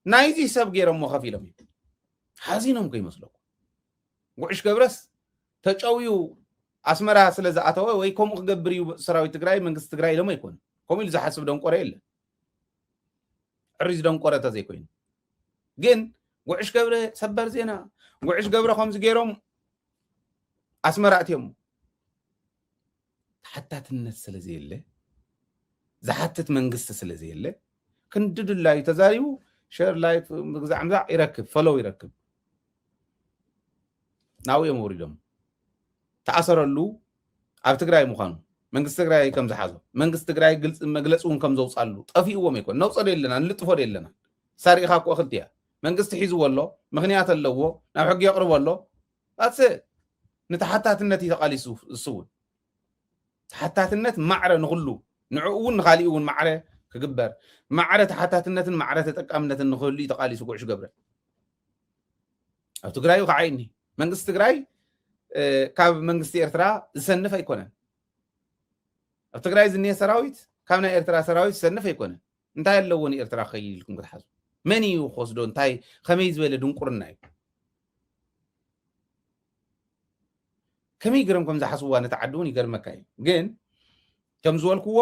ናይዚ ሰብ ገይሮሞ ከፊሎም እዩ ሓዚኖም ከይመስለኩም ጉዕሽ ገብረስ ተጨውዩ ኣስመራ ስለ ዝኣተወ ወይ ከምኡ ክገብር እዩ ሰራዊት ትግራይ መንግስቲ ትግራይ ኢሎም ኣይኮነ ከምኡ ኢሉ ዝሓስብ ደንቆረ የለን ዕሪ ዝደንቆረ ተዘይኮይኑ ግን ጉዕሽ ገብረ ሰበር ዜና ጉዕሽ ገብረ ከምዚ ገይሮም ኣስመራ እትዮም ተሓታትነት ስለ ዘየለ ዝሓትት መንግስቲ ስለ ዘየለ ክንዲ ድላዩ ተዛሪቡ ሸር ላይክ ምግዛዕ ምዛዕ ይረክብ ፈለው ይረክብ ናብኡ እዮም ወሪዶም ተኣሰረሉ ኣብ ትግራይ ምዃኑ መንግስቲ ትግራይ ከም ዝሓዞ መንግስቲ ትግራይ ግልፂ መግለፂ እውን ከም ዘውፃሉ ጠፊእዎም ኣይኮን ነውፀዶ የለና ንልጥፎዶ የለና ሳሪእኻ እኮ ክልቲያ መንግስቲ ሒዝዎ ኣሎ ምክንያት ኣለዎ ናብ ሕጊ የቕርቦ ኣሎ ኣት ንተሓታትነት እዩ ተቃሊሱ እሱ እውን ተሓታትነት ማዕረ ንኩሉ ንዕኡ እውን ንካሊኡ እውን ማዕረ ክግበር ማዕረ ተሓታትነትን ማዕረ ተጠቃምነትን ንክህሉ እዩ ተቃሊሱ ጉዕሽ ገብረ ኣብ ትግራይ ከዓ ይኒ መንግስቲ ትግራይ ካብ መንግስቲ ኤርትራ ዝሰንፍ ኣይኮነን ኣብ ትግራይ ዝኒሀ ሰራዊት ካብ ናይ ኤርትራ ሰራዊት ዝሰንፍ ኣይኮነን እንታይ ኣለዎ ንኤርትራ ክኸይድ ኢልኩም ክትሓዙ መን እዩ ክወስዶ እንታይ ከመይ ዝበለ ድንቁርና እዩ ከመይ ገይሮም ከም ዝሓስብዋ ነቲ ዓዲ እውን ይገርመካ እዩ ግን ከም ዝበልክዎ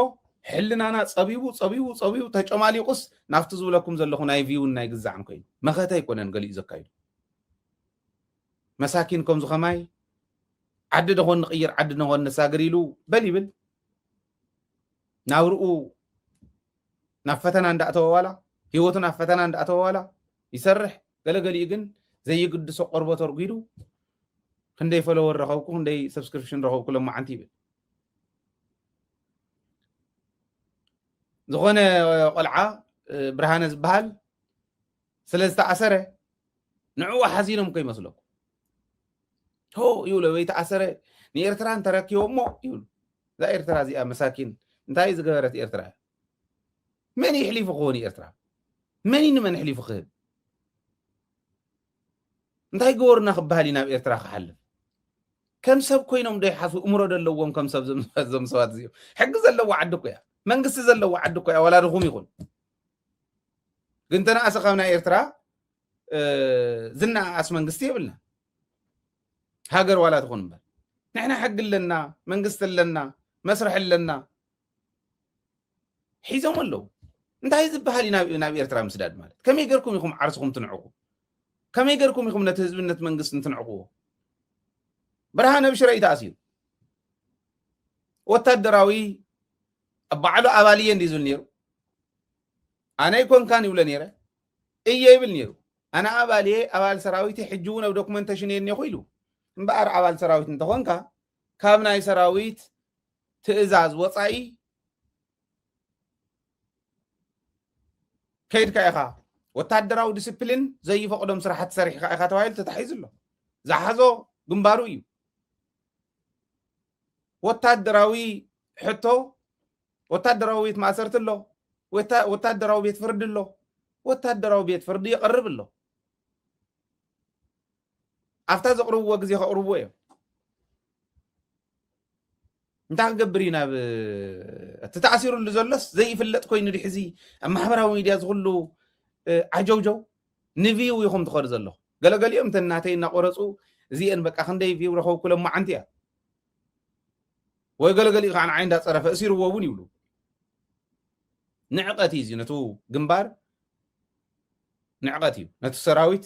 ሕልናና ፀቢቡ ፀቢቡ ፀቢቡ ተጨማሊቁስ ናብቲ ዝብለኩም ዘለኹ ናይ ቪውን ናይ ግዛዕን ኮይኑ መኸተ ኣይኮነን ገሊኡ ዘካይዱ መሳኪን ከምዚ ከማይ ዓዲ ደኾን ንቕይር ዓዲ ደኾን ነሳግር ኢሉ በል ይብል ናብርኡ ናብ ፈተና እንዳእተወ ዋላ ህይወቱ ናብ ፈተና እንዳእተወ ዋላ ይሰርሕ ገለገሊኡ ግን ዘይግድሶ ቆርቦት ኣርጒዱ ክንደይ ፈለወር ረኸብኩ ክንደይ ሰብስክሪፕሽን ረኸብኩ ለማዓንቲ ይብል ዝኾነ ቆልዓ ብርሃነ ዝበሃል ስለ ዝተኣሰረ ንዕኡ ሓዚኖም ከይመስለኩም ሆ ይብሉ ወይ ተኣሰረ ንኤርትራ እንተረኪቦሞ ይብሉ እዛ ኤርትራ እዚኣ መሳኪን እንታይ ዝገበረት ኤርትራ መን ይሕሊፉ ክህቡ ንኤርትራ መን ንመን ሕሊፉ ክህብ እንታይ ገበሩና ክበሃል እዩ ናብ ኤርትራ ክሓልፍ ከም ሰብ ኮይኖም ዶ ይሓስቡ እምሮ ዘለዎም ከም ሰብ ዞም ሰባት እዚኦም ሕጊ ዘለዎ ዓዲ እኮ እያ መንግስቲ ዘለዎ ዓዲ እኮ እያ ዋላ ድኹም ይኹን ግን ተነኣሰ ካብ ናይ ኤርትራ ዝነኣኣስ መንግስቲ የብልና ሃገር ዋላ ትኹን እምበር ንሕና ሕጊ ኣለና መንግስቲ ኣለና መስርሒ ኣለና ሒዞም ኣለዉ እንታይ ዝበሃል እዩ ናብ ኤርትራ ምስዳድ ማለት ከመይ ገርኩም ኢኹም ዓርስኹም ትንዕቁ ከመይ ገርኩም ኢኹም ነቲ ህዝብነት መንግስቲ እንትንዕቅዎ ብርሃነ ብሽረ እዩ ተኣሲሩ ወታደራዊ ባዕሉ ኣባል እየ እንዲ ዝብል ነይሩ። ኣነ ኣይኮንካን ይብሎ ነይረ። እየ ይብል ነይሩ። ኣነ ኣባል እየ፣ ኣባል ሰራዊት እየ፣ ሕጂ እውን ኣብ ዶክመንቴሽን እየ እኒኹ ኢሉ። እምበኣር ኣባል ሰራዊት እንተኾንካ፣ ካብ ናይ ሰራዊት ትእዛዝ ወፃኢ ከይድካ ኢኻ፣ ወታደራዊ ዲስፕሊን ዘይፈቕዶም ስራሕቲ ሰሪሕካ ኢኻ ተባሂሉ ተታሒዙ ኣሎ። ዝሓዞ ግንባሩ እዩ። ወታደራዊ ሕቶ፣ ወታደራዊ ቤት ማእሰርቲ ኣሎ፣ ወታ-፣ ወታደራዊ ቤት ፍርዲ ኣሎ። ወታደራዊ ቤት ፍርዲ ይቐርብ ኣሎ። ኣብታ ዘቕርብዎ ግዜ ከቕርብዎ እዮም። እንታይ ክገብር እዩ ናብ እቲ ተኣሲሩሉ ዘሎስ ዘይፍለጥ ኮይኑ ድሕዚ ኣብ ማሕበራዊ ሚድያ ዝኹሉ፣ እ፣ ዓጀውጀው ንቪው ኢኹም ትኸዱ ዘለኹ። ገለገሊኦም እተን ናተይ እናቆረፁ እዚአን በቃ ክንደይ ቪው ረኸብኩ ሎማዓንቲ እያ። ወይ ገለገሊኡ ከዓ ንዓይ እንዳፀረፈ እሲርዎ እውን ይብሉ። ንዕቀት እዩ እዚ ነቱ ግንባር፣ ንዕቀት እዩ ነቱ ሰራዊት፣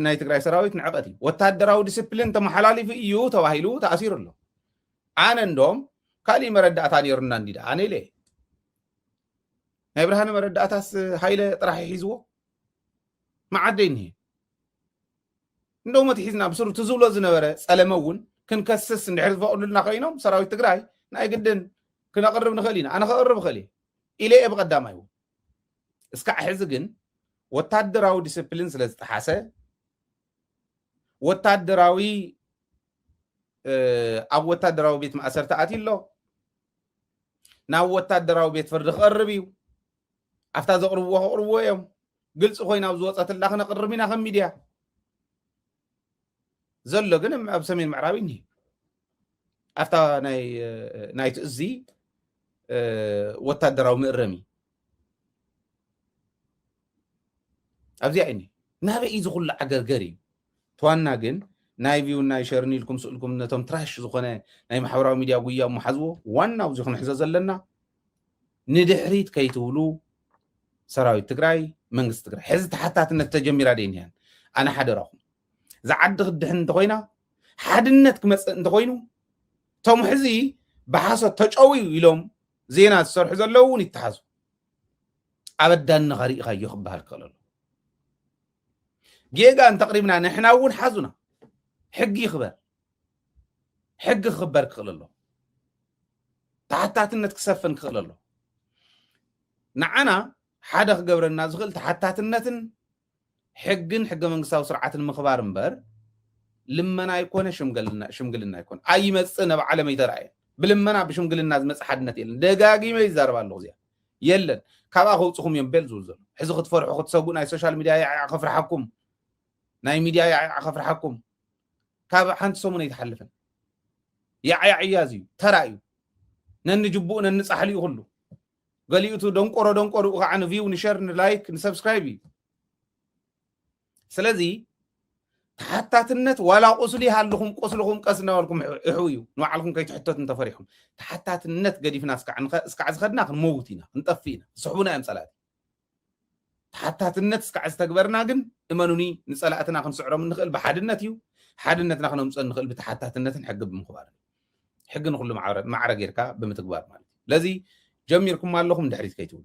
ናይ ትግራይ ሰራዊት ንዕቀት እዩ። ወታደራዊ ዲስፕሊን ተመሓላሊፉ እዩ ተባሂሉ ተኣሲሩ ኣሎ። ኣነ እንዶም ካሊእ መረዳእታ ነይሩና እንዲ ደኣ ኣነ ኢለ። ናይ ብርሃነ መረዳእታስ ሃይለ ጥራሕ ይሒዝዎ። መዓደይ እኒሄ። እንደውም እቲ ሒዝና ብስሩ እቲ ዝብሎ ዝነበረ ጸለመ እውን ክንከስስ እንድሕር ዝፈቕዱልና ኮይኖም ሰራዊት ትግራይ ናይ ግድን ክነቕርብ ንኽእል ኢና። ኣነ ከቕርብ እኽእል እየ ኢለ እየ ብቐዳማይ እውን። እስካዕ ሕዚ ግን ወታደራዊ ዲስፕሊን ስለ ዝጠሓሰ ወታደራዊ፣ እ፣ ኣብ ወታደራዊ ቤት ማእሰርቲ ኣትዩ ኣሎ። ናብ ወታደራዊ ቤት ፍርዲ ክቐርብ እዩ። ኣብታ ዘቕርብዎ ከቕርብዎ እዮም። ግልፂ ኮይና ኣብ ዝወፀትላ ክነቕርብ ኢና ከም ሚድያ። ዘሎ ግን ኣብ ሰሜን ምዕራብ እኒሄ። ኣብታ ናይ፣ እ፣ ናይቲ እዚ፣ እ፣ ወታደራዊ መእረሚ ኣብዚኣ እኒ ናበይ እዩ ዝኹሉ ዓገርገር እዩ። ተዋና ግን ናይ ቪው ናይ ሸርን ኢልኩም ስእልኩም ነቶም ትራሽ ዝኾነ ናይ ማሕበራዊ ሚድያ ጉያ እሞ ሓዝዎ። ዋናው እዚ ክንሕዞ ዘለና ንድሕሪት ከይትብሉ ሰራዊት ትግራይ፣ መንግስቲ ትግራይ። ሕዚ ተሓታትነት ተጀሚራ ደይ እኒሃን? ኣነ ሓደራኹም። እዛ ዓዲ ክድሕን እንተኾይና፣ ሓድነት ክመፅእ እንተኾይኑ፣ እቶም ሕዚ ብሓሶት ተጨውዩ ኢሎም ዜና ዝሰርሑ ዘለዉ እውን ይተሓዙ። ኣብ ኣዳንኻ ርኢኻዮ ክበሃል ክኽእል ኣሎ። ጌጋ እንተቕሪብና ንሕና እውን ሓዙና። ሕጊ ይኽበር። ሕጊ ክኽበር ክኽእል ኣሎ። ተሓታትነት ክሰፍን ክኽእል ኣሎ። ንዓና ሓደ ክገብረና ዝኽእል ተሓታትነትን ሕግን ሕገ መንግስታዊ ስርዓትን ምኽባር እምበር ልመና ኣይኮነ፣ ሽምግልና፣ ሽምግልና ኣይኮነ። ኣይመጽእ፣ ነብ ዓለም ኣይተራእየ። ብልመና ብሽምግልና ዝመጽእ ሓድነት የለን። ደጋጊመ ይዛረብ ኣለኹ እዚኣ። የለን። ካብኣ ከውጽኹም እዮም ቤል ዝብል ዘሎ። ሕዚ ክትፈርሑ ክትሰጉ ናይ ሶሻል ሚድያ ያዕያዕ ከፍርሓኩም። ናይ ሚድያ ያዕያዕ ከፍርሓኩም። ካብ ሓንቲ ሰሙን ኣይትሓልፍን። ያዕያዕ እያ እዚዩ። ተራ እዩ። ነንጅቡኡ ነንጻሕሊኡ ኩሉ። ገሊኡ እቲ ደንቆሮ ደንቆርኡ ከዓ ንቪው፣ ንሸር፣ ንላይክ፣ ንሰብስክራይብ እዩ። ስለዚ ተሓታትነት ዋላ ቁስሊ ሃልኹም ቁስልኹም ቀስ እናበልኩም እሑ እዩ። ንባዕልኩም ከይትሕተቱ እንተፈሪሕኩም። ተሓታትነት ገዲፍና እስካዕ ንኸ-፣ እስካዕ ዝኸድና ክንመውት ኢና፣ ክንጠፍእ ኢና። ዝስሕቡና እዮም ጸላእቲ። ተሓታትነት እስካዕ ዝተግበርና ግን እመኑኒ ንጸላእትና ክንስዕሮም እንኽእል ብሓድነት እዩ። ሓድነትና ክነምጽኦ እንኽእል ብተሓታትነትን ሕጊ ብምኽባር እዩ። ሕጊ ንኹሉ ማዕረ-፣ ማዕረ ጌርካ ብምትግባር ማለት እዩ። ስለዚ ጀሚርኩም ኣለኹም ድሕሪት ከይትብሉ።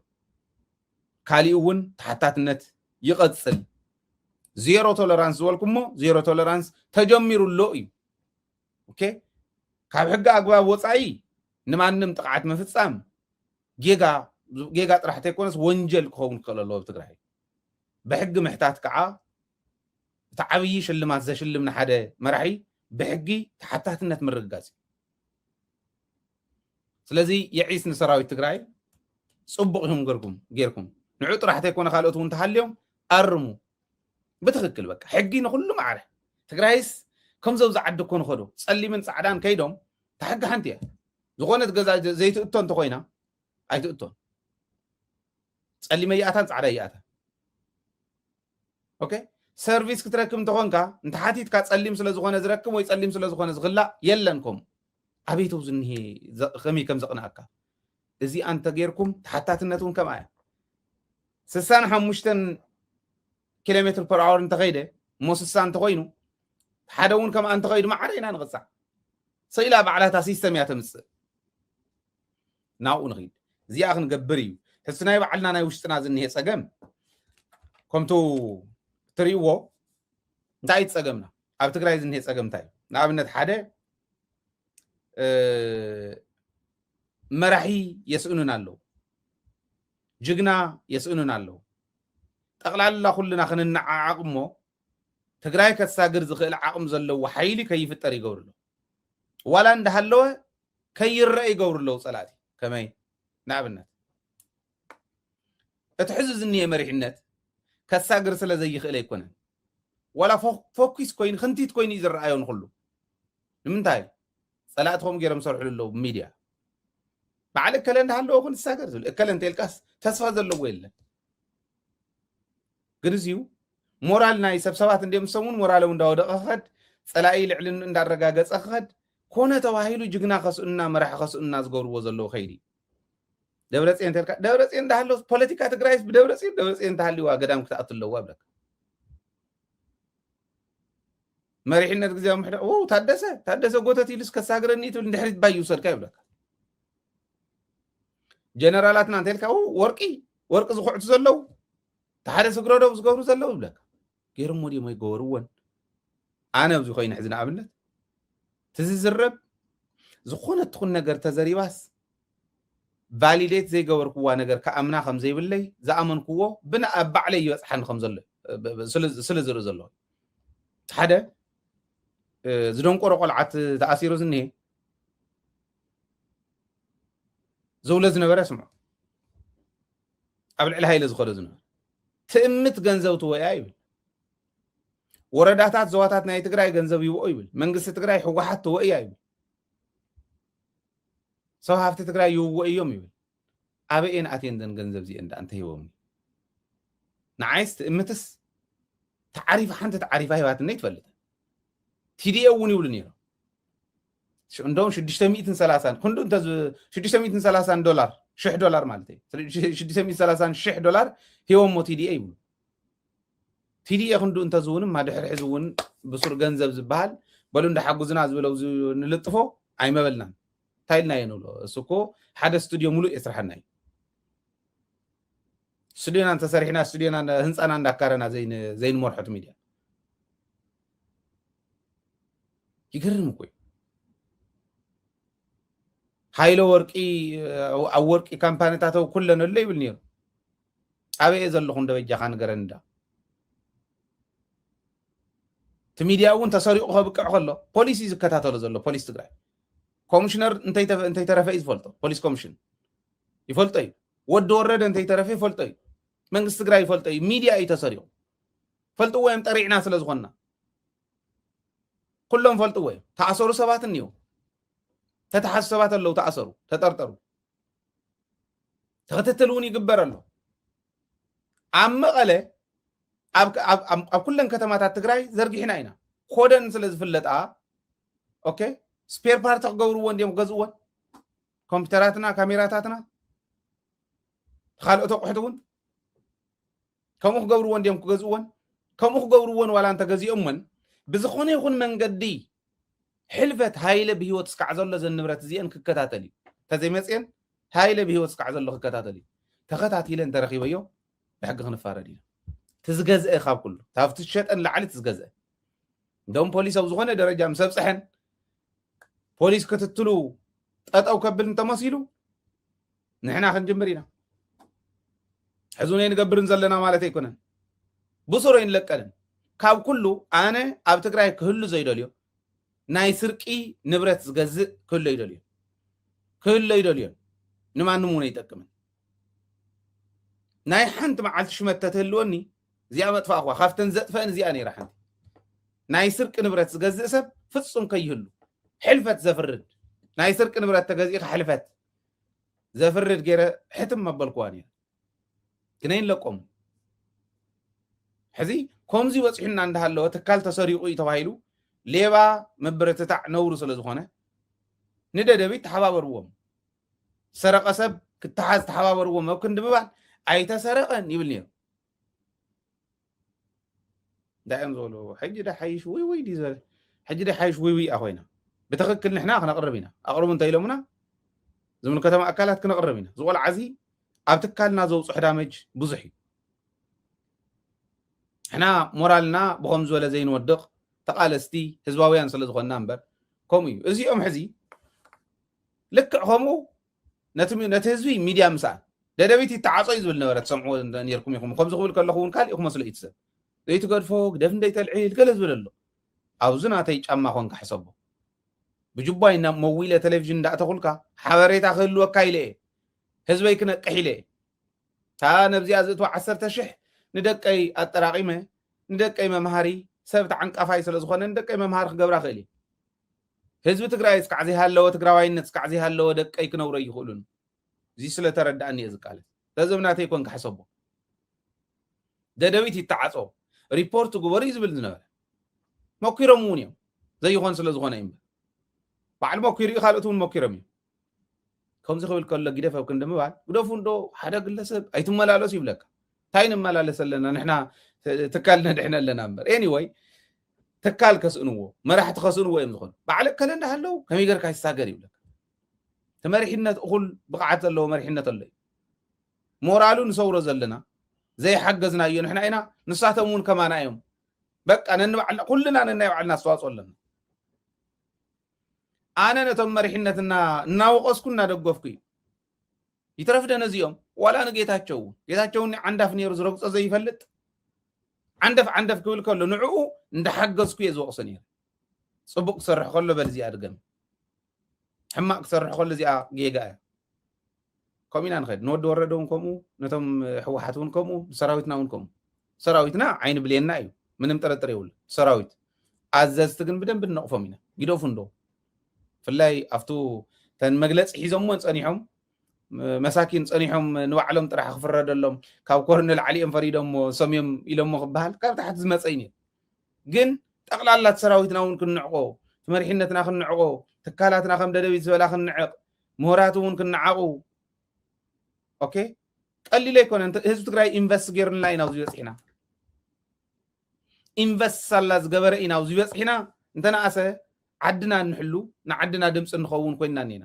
ካሊእ እውን ተሓታትነት ይቐጽል። ዜሮ ቶለራንስ ዝበልኩሞ ዜሮ ቶለራንስ ተጀሚሩ ኣሎ እዩ። ኦኬ፣ ካብ ሕጊ ኣግባብ ወጻኢ ንማንም ጥቕዓት ምፍጻም ጌጋ፣ ጌጋ ጥራሕ ተይኮነስ ወንጀል ክኸውን ክኽእል ኣለዎ ኣብ ትግራይ። ብሕጊ ምሕታት ከዓ እቲ ዓብዪ ሽልማት ዘሽልም ንሓደ መራሒ ብሕጊ ተሓታትነት ምርግጋጽ እዩ። ስለዚ የዒስ ንሰራዊት ትግራይ ጽቡቕ ኢኹም ገርኩም፣ ጌርኩም። ንዑ ጥራሕ ተይኮነ ካልኦት እውን ተሃልዮም ኣርሙ። ብትኽክል በቃ ሕጊ ንኹሉ ማዕረ። ትግራይስ ከምዞም ዝዓዲ እኮ ንኸዶ ጸሊምን ጻዕዳን ከይዶም እታ ሕጊ ሓንቲ እያ። ዝኾነት ገዛ ዘ-፣ ዘይትእቶ እንተኾይና ኣይትእቶን። ጸሊመ ይኣታን ጻዕዳ ይኣታን። ኦኬ፣ ሰርቪስ ክትረክብ እንተኾንካ እንተሓቲትካ ጸሊም ስለ ዝኾነ ዝረክብ ወይ ጸሊም ስለ ዝኾነ ዝኽላእ የለን። ከምኡ ኣቤት ኣብዚ እኒሄ ዘ-፣ ከመይ ከም ዘቕንኣካ። እዚኣ እንተጌርኩም ተሓታትነት እውን ከምኣ እያ። ስሳን ሓሙሽተን ኪሎ ሜትር ፐር ኣወር እንተኸይደ እሞ ስሳ እንተኾይኑ ሓደ እውን ከምኣ እንተኸይዱ ማዕረ ኢና ንቕጻዕ። ሰኢላ ባዕላታ ሲስተም እያ ተምጽእ። ናብኡ ንኽድ። እዚኣ ክንገብር እዩ። ሕዚ ናይ ባዕልና ናይ ውሽጥና ዝንሄ ጸገም ከምቱ ትርእይዎ እንታይ እዩ ጸገምና? ኣብ ትግራይ ዝንሄ ጸገም እንታይ እዩ? ንኣብነት ሓደ መራሒ የስእኑን ኣለዉ፣ ጅግና የስእኑን ኣለዉ። ጠቕላላ ኩልና ክንነዓዓቕ እሞ ትግራይ ከሳግር ዝኽእል ዓቕሚ ዘለዎ ሓይሊ ከይፍጠር ይገብሩ ኣለዉ። ዋላ እንዳሃለወ ከይረአ ይገብሩ ኣለዉ ጸላእቲ። ከመይ? ንኣብነት እቲ ሕዚ ዝንሄ መሪሕነት ከሳግር ስለ ዘይኽእል ኣይኮነን። ዋላ ፎ- ፎኪስ ኮይኑ ክንቲት ኮይኑ እዩ ዝረኣዮ ንኩሉ። ንምንታይ? ጸላእቲ ከምኡ ገይሮም ዝሰርሕሉ ኣለዉ ብሚድያ። በዓል እከለ እንዳሃለወ እውን ዝሳገር ዝብል እከለ እንተልካስ ተስፋ ዘለዎ የለን። ግን እዚዩ ሞራል ናይ ሰብ ሰባት እንዲኦም ሰሙን ሞራሎም እንዳወደቐ ክኸድ፣ ጸላኢ ልዕሊ እንዳረጋገጸ ክኸድ፣ ኮነ ተባሂሉ ጅግና ከስኡና መራሒ ከስኡና ዝገብርዎ ዘለዉ ከይዲ። ደብረጽዮን እንተልካ ደብረጽዮን እንዳሃለወ ፖለቲካ ትግራይስ ብደብረጽዮን ደብረጽዮን እንተሃልዋ ገዳም ክትኣቱ ኣለዋ ብለካ። መሪሕነት ግዜ ምሕደ ው ታደሰ ታደሰ ጎተት ኢሉስ ከሳግረኒ ትብል እንድሕሪት ባይ ይውሰድካ ይብለካ። ጀነራላትና እንተልካ ው ወርቂ ወርቂ ዝኹዕቱ ዘለዉ ተሓደ ስግረዶብ ዝገብሩ ዘለዉ ይብለካ። ገይሮሞ ድዮም ኣይገበርዎን? ኣነ ኣብዚ ኮይኑ ሕዚ ንኣብነት ትዝዝረብ ዝኾነ ትኹን ነገር ተዘሪባስ ቫሊዴት ዘይገበርክዋ ነገር ከኣምና ከም ዘይብለይ ዝኣመንክዎ ብን ኣብ ባዕለይ ይበፅሓኒ ከም ዘሎ ስለ ዝርኢ ዘሎ ሓደ ዝደንቆሮ ቆልዓት ተኣሲሩ ዝኒሄ ዝብሎ ዝነበረ ስምዖ ኣብ ልዕሊ ሃይለ ዝኸዶ ዝነበረ ትእምት ገንዘብ ትወያ ይብል። ወረዳታት ዞባታት ናይ ትግራይ ገንዘብ ይውኦ ይብል። መንግስቲ ትግራይ ህወሓት ትወእያ ይብል። ሰብ ሃፍቲ ትግራይ ይውዎ እዮም ይብል። ኣበየን ኣትየን ዘን ገንዘብ እዚአን ደኣ እንተሂቦምኒ? ንዓይስ ትእምትስ ተዓሪፋ ሓንቲ ተዓሪፋ ሂባትኒ ኣይትፈልጥን። ቲዲኤ እውን ይብሉ ነይሮም። ሽ- እንደውም ሽዱሽተ ሚእትን ሰላሳን ክንዱ እንተ ዝ- ሽዱሽተ ሚእትን ሰላሳን ዶላር ሽሕ ዶላር ማለት እዩ። ሽዱሽተ ሚእትን ሰላሳን ሽሕ ዶላር ሂቦሞ ቲዲኤ ይብሉ። ቲዲኤ ክንዱ እንተዝውንማ ድሕሪ ሕዚ እውን ብሱር ገንዘብ ዝበሃል በሉ እንዳሓጉዝና ዝበለው ዝ- ንልጥፎ ኣይመበልናን። እንታይ ኢልና እየ ንብሎ? እሱ እኮ ሓደ ስቱድዮ ሙሉእ የስርሐና እዩ። ስቱድዮና እንተሰሪሕና ስቱድዮና እንዳ- ህንፃና እንዳካረና ዘይን- ዘይንመርሖት ሚድያ ይገርም እኮ እዩ። ሃይለ ወርቂ ኣብ ወርቂ ካምፓኒታት ኩለን ኣሎ ይብል ነይሩ። ኣበየ ዘለኹ እንደ በጃኻ ንገረኒ እንዳ እቲ ሚድያ እውን ተሰሪቑ ከብቅዕ ከሎ ፖሊስ እዩ ዝከታተሎ ዘሎ ፖሊስ ትግራይ ኮሚሽነር እንተይተረፈ እዩ ዝፈልጦ ፖሊስ ኮሚሽን ይፈልጦ እዩ ወዲ ወረደ እንተይተረፈ ይፈልጦ እዩ መንግስቲ ትግራይ ይፈልጦ እዩ ሚድያ እዩ ተሰሪቑ ፈልጥዎ እዮም ጠሪዕና ስለ ዝኾንና ኩሎም ፈልጥዎ እዮም ተኣሰሩ ሰባት እኒው ተተሓዙ ሰባት ኣለዉ ተኣሰሩ ተጠርጠሩ ተኽትትል እውን ይግበር ኣሎ ኣብ መቐለ ኣብ ኩለን ከተማታት ትግራይ ዘርጊሕና ኢና ኮደን ስለ ዝፍለጣ ኦኬ ስፔር ፓርት ክገብርዎ እንዲዮም ክገዝእዎን ኮምፒተራትና ካሜራታትና ካልኦት ኣቑሑት እውን ከምኡ ክገብርዎ እንዲዮም ክገዝእዎን ከምኡ ክገብርዎን ዋላ እንተገዚኦምወን ብዝኾነ ይኹን መንገዲ ሕልፈት ሃይለ ብህይወት እስካዕ ዘሎ ዘን ንብረት እዚአን ክከታተል እዩ ተዘይመፅአን ሃይለ ብህይወት እስካዕ ዘሎ ክከታተል እዩ ተኸታቲለ እንተረኺበዮ ብሕጊ ክንፋረድ ኢና ትዝገዝአ ካብ ኩሉ ካብ ትሸጠን ላዕሊ ትዝገዝአ እንደውም ፖሊስ ኣብ ዝኾነ ደረጃ ምስ ኣብፅሐን ፖሊስ ክትትሉ ጠጠው ከብል እንተመሲሉ ንሕና ክንጅምር ኢና ሕዚ ናይ ንገብርን ዘለና ማለት ኣይኮነን ብሱር ኣይንለቀልን ካብ ኩሉ ኣነ ኣብ ትግራይ ክህሉ ዘይደልዮ ናይ ስርቂ ንብረት ዝገዝእ ክህሎ ይደልዮ ክህሎ ይደልዮን ንማንም እውን ኣይጠቅምን ናይ ሓንቲ መዓልቲ ሽመት ተትህልወኒ እዚኣ መጥፋእኳ ካብተን ዘጥፈአን እዚኣ ነይራ ሓንቲ ናይ ስርቂ ንብረት ዝገዝእ ሰብ ፍጹም ከይህሉ ሕልፈት ዘፍርድ ናይ ስርቂ ንብረት ተገዚእካ ሕልፈት ዘፍርድ ገይረ ሕትም መበልክዋ ነይረ ግን ኣይንለቆም ሕዚ ከምዚ በፂሑና እንዳሃለወ ትካል ተሰሪቑ እዩ ተባሂሉ ሌባ ምብርትታዕ ነውሩ ስለ ዝኾነ ንደደቢት ተሓባበርዎም ሰረቐ ሰብ ክተሓዝ ተሓባበርዎም ኣብ ክንዲ ምባል ኣይተሰረቐን ይብል ነይሩ እንታይ እዮም ዝበሉ ሕጂ ዳ ሓይሽ ውይ ውይ ድዩ ዝበለ ሕጂ ዳ ሓይሽ ውይ ውይ ኮይና ብትኽክል ንሕና ክነቕርብ ኢና ኣቕርቡ እንታይ ኢሎምና ዝምልከቶም ኣካላት ክነቕርብ ኢና። ዝቆልዓ እዚ ኣብ ትካልና ዘውፅሑ ዳመጅ ብዙሕ እዩ። ሕና ሞራልና ብኸም ዝበለ ዘይንወድቕ ተቓለስቲ ህዝባውያን ስለ ዝኾንና እምበር ከምኡ እዩ። እዚኦም ሕዚ ልክዕ ከምኡ ነቲ ህዝቢ ሚድያ ምስኣል ደደቢት ይተዓጾ እዩ ዝብል ነበረ። ትሰምዕዎ ነርኩም ኢኹም። ከምዚ ክብል ከለኹ እውን ካልእ ክመስሎ እዩ ትሰብ ዘይትገድፎ ግደፍ እንደይተልዒል ገለ ዝብል ኣሎ። ኣብዚ ናተይ ጫማ ኮንካ ሕሰቦ። ብጅባይ ናብ መዊለ ቴሌቪዥን እንዳእተኹልካ ሓበሬታ ክህልወካ ኢለ እየ። ህዝበይ ክነቅሕ ኢለ እየ። እታ ነብዚኣ ዝእትዋ ዓሰርተ ሽሕ ንደቀይ ኣጠራቒመ ንደቀይ መምሃሪ ሰብ ተዓንቃፋይ ስለ ዝኾነ ንደቀይ መምሃሪ ክገብራ ክእል እየ። ህዝቢ ትግራይ እስካዕ ዘይሃለወ ትግራዋይነት እስካዕ ዘይሃለወ ደቀይ ክነብሮ ይኽእሉን። እዚ ስለ ተረዳእኒ እየ ዝቃለስ። ተዘብናተይ ኮንካ ሕሰቦ። ደደቢት ይተዓጾ ሪፖርት ግበሩ እዩ ዝብል ዝነበረ። መኪሮም እውን እዮም ዘይኾን ስለ ዝኾነ እዩ እምበር ባዕሉ መኪሩ እዩ ካልኦት እውን መኪሮም እዮም። ከምዚ ክብል ከሎ ግደፍ ኣብ ክንዲ ምባል ግደፉ እንዶ ሓደ ግለሰብ ኣይትመላለሱ ይብለካ። እንታይ ንመላለስ ኣለና ንሕና ትካል ነድሕን ኣለና እምበር anyway ትካል ከስእንዎ መራሕቲ ከስእንዎ እዮም ዝኾኑ። ባዕለ ከለ እንዳሃለው ከመይ ገርካ ይሳገር ይብለካ። እቲ መሪሕነት እኹል ብቕዓት ዘለዎ መሪሕነት ኣሎ እዩ። ሞራሉ ንሰውሮ ዘለና ዘይሓገዝናዮ ንሕና ኢና። ንሳቶም እውን ከማና እዮም። በቃ ነንባዕልና ኩልና ነናይ ባዕልና ኣስተዋፅኦ ኣለና። ኣነ ነቶም መሪሕነትና እናወቐስኩ እናደገፍኩ እዩ። ይትረፍ ደነዚኦም ዋላ ንጌታቸው እውን ጌታቸው እኒ ዓንዳፍ ነይሩ ዝረግፆ ዘይፈልጥ ዓንደፍ ዓንደፍ ክብል ከሎ ንዕኡ እንዳሓገዝኩ እየ ዝወቕሶ ነይሩ። ፅቡቅ ክሰርሕ ከሎ በል እዚኣ ድገም ሕማቅ ክሰርሕ ከሎ እዚኣ ጌጋ እያ። ከምኡ ኢና ንኸድ ንወዲ ወረደ እውን ከምኡ ነቶም ሕወሓት እውን ከምኡ ንሰራዊትና እውን ከምኡ። ሰራዊትና ዓይኒ ብሌና እዩ ምንም ጥርጥር የብሉ። ሰራዊት ኣዘዝቲ ግን ብደንብ ንነቕፎም ኢና። ግደፉ እንዶ ብፍላይ ኣብቱ ተን መግለፂ ሒዞምዎን ፀኒሖም መሳኪን ፀኒሖም ንባዕሎም ጥራሕ ክፍረደሎም ካብ ኮርነ ላዕሊ እዮም ፈሪዶሞ ሰምዮም ኢሎሞ ክበሃል ካብ ታሕቲ ዝመፀ እዩ ነይሩ። ግን ጠቕላላት ሰራዊትና እውን ክንዕቆ ትመሪሕነትና ክንዕቆ ትካላትና ከም ደደቢት ዝበላ ክንዕቕ ምሁራት እውን ክንዓቑ ኦኬ ቀሊል ኣይኮነን። ህዝቢ ትግራይ ኢንቨስት ገይሩልና ኢና ኣብዚ በፂሕና። ኢንቨስት ሳላ ዝገበረ ኢና ኣብዚ በፂሕና። እንተነኣሰ ዓድና እንሕሉ ንዓድና ድምፂ እንኸውን ኮይንና እኒና።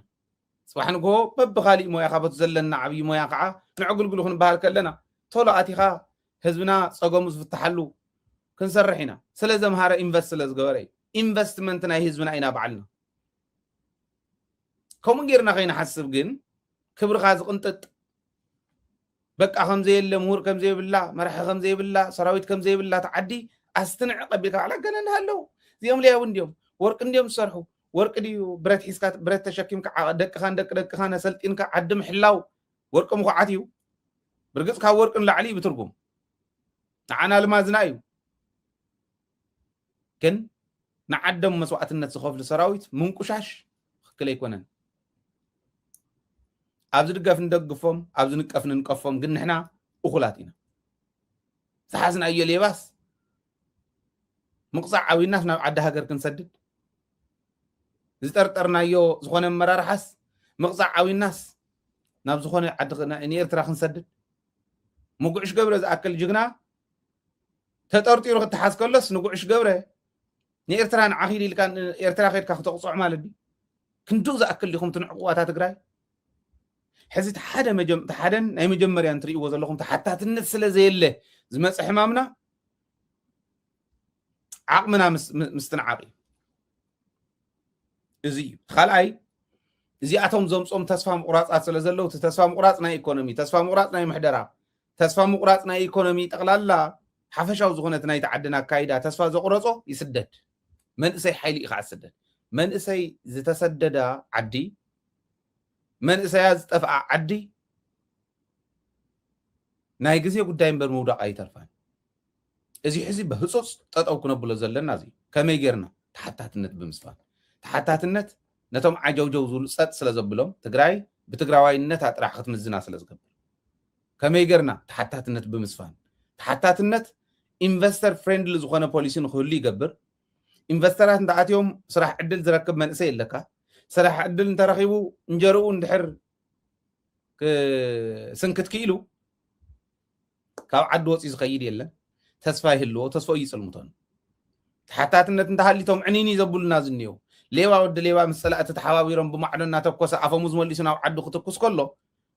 ፅባሕ ንግሆ በብካሊእ ሞያ ካበት ዘለና ዓብዪ ሞያ ከዓ ንዕግልግሉ ክንበሃል ከለና ቶሎ ኣቲኻ ህዝብና ፀገሙ ዝፍትሓሉ ክንሰርሕ ኢና። ስለ ዘምሃረ ኢንቨስት ስለ ዝገበረ እዩ። ኢንቨስትመንት ናይ ህዝብና ኢና ባዕልና። ከምኡ ጌርና ከይንሓስብ ግን ክብርኻ ዝቕንጥጥ በቃ ከምዘየለ ምሁር ከምዘይብላ መራሒ ከምዘይብላ ሰራዊት ከምዘይብላ ተዓዲ ኣስትንዕ ቀቢልካ ባዕላ ገለ እንዳሃለው እዚኦም ለያቡ እንዲዮም ወርቂ እንዲዮም ዝሰርሑ ወርቂ ድዩ ብረት ሒዝካ ብረት ተሸኪምካ ደቅኻን ደቂ ደቅኻን ኣሰልጢንካ ዓዲ ምሕላው ወርቂ ምኹዓት እዩ። ብርግፅ ካብ ወርቂ ንላዕሊ እዩ ብትርጉም ንዓና ልማዝና እዩ። ግን ንዓዶም መስዋዕትነት ዝኸፍሉ ሰራዊት ምንቁሻሽ ትክክል ኣይኮነን። ኣብዚ ድገፍ ንደግፎም ኣብዚ ንቀፍ ንንቀፎም ግን ንሕና እኹላት ኢና። ዝሓዝናዮ ሌባስ ምቕፃዕ ዓዊናስ ናብ ዓዲ ሃገር ክንሰድድ ዝጠርጠርናዮ ዝኾነ ኣመራርሓስ ምቕፃዕ ዓዊናስ ናብ ዝኾነ ዓዲ ንኤርትራ ክንሰድድ ምጉዕሽ ገብረ ዝኣክል ጅግና ተጠርጢሩ ክተሓዝ ከሎስ ንጉዕሽ ገብረ ንኤርትራ ንዓኺድ ኢልካ ኤርትራ ከድካ ክተቕፅዖ ማለት ድዩ? ክንድኡ ዝኣክል ዲኹም ትንዕቑዋታ ትግራይ? ሕዚ ሓደ ሓደን ናይ መጀመርያ እንትርእይዎ ዘለኹም ተሓታትነት ስለ ዘየለ ዝመፀ ሕማምና ዓቕምና ምስትንዓቕ እዩ። እዚ እዩ ካልኣይ እዚኣቶም ዘምፆም ተስፋ ምቁራፃት ስለ ዘለዉ እቲ ተስፋ ምቁራፅ ናይ ኢኮኖሚ ተስፋ ምቁራፅ ናይ ምሕደራ ተስፋ ምቁራፅ ናይ ኢኮኖሚ ጠቕላላ ሓፈሻዊ ዝኾነት ናይቲ ዓድና ኣካይዳ ተስፋ ዘቑረፆ ይስደድ። መንእሰይ ሓይሊ እዩ ከዓ ዝስደድ። መንእሰይ ዝተሰደዳ ዓዲ መንእሰያ ዝጠፍኣ ዓዲ ናይ ግዜ ጉዳይ እምበር ምውዳቕ ኣይተርፋን። እዚ ሕዚ ብህፁፅ ጠጠው ክነብሎ ዘለና እዚ ከመይ ጌርና ተሓታትነት ብምስፋን ተሓታትነት ነቶም ዓጀውጀው ዝብሉ ፀጥ ስለ ዘብሎም ትግራይ ብትግራዋይነታ ጥራሕ ክትምዝና ስለ ዝገብር ከመይ ጌርና ተሓታትነት ብምስፋን ተሓታትነት ኢንቨስተር ፍሬንድሊ ዝኾነ ፖሊሲ ንክህሉ ይገብር። ኢንቨስተራት እንተኣትዮም ስራሕ ዕድል ዝረክብ መንእሰይ ኣለካ። ስራሕ ዕድል እንተረኺቡ እንጀርኡ እንድሕር ስንክት ክኢሉ ካብ ዓዲ ወፂ ዝኸይድ የለን። ተስፋ ይህልዎ ተስፋ ይፅልምቶን ተሓታትነት እንተሃሊቶም ዕኒኒ ዘብሉና ዝኒው ሌባ ወዲ ሌባ ምስ ፀላእቲ ተሓባቢሮም ብማዕዶ እናተኮሰ ኣፈሙዝ መሊሱ ናብ ዓዱ ክትኩስ ከሎ፣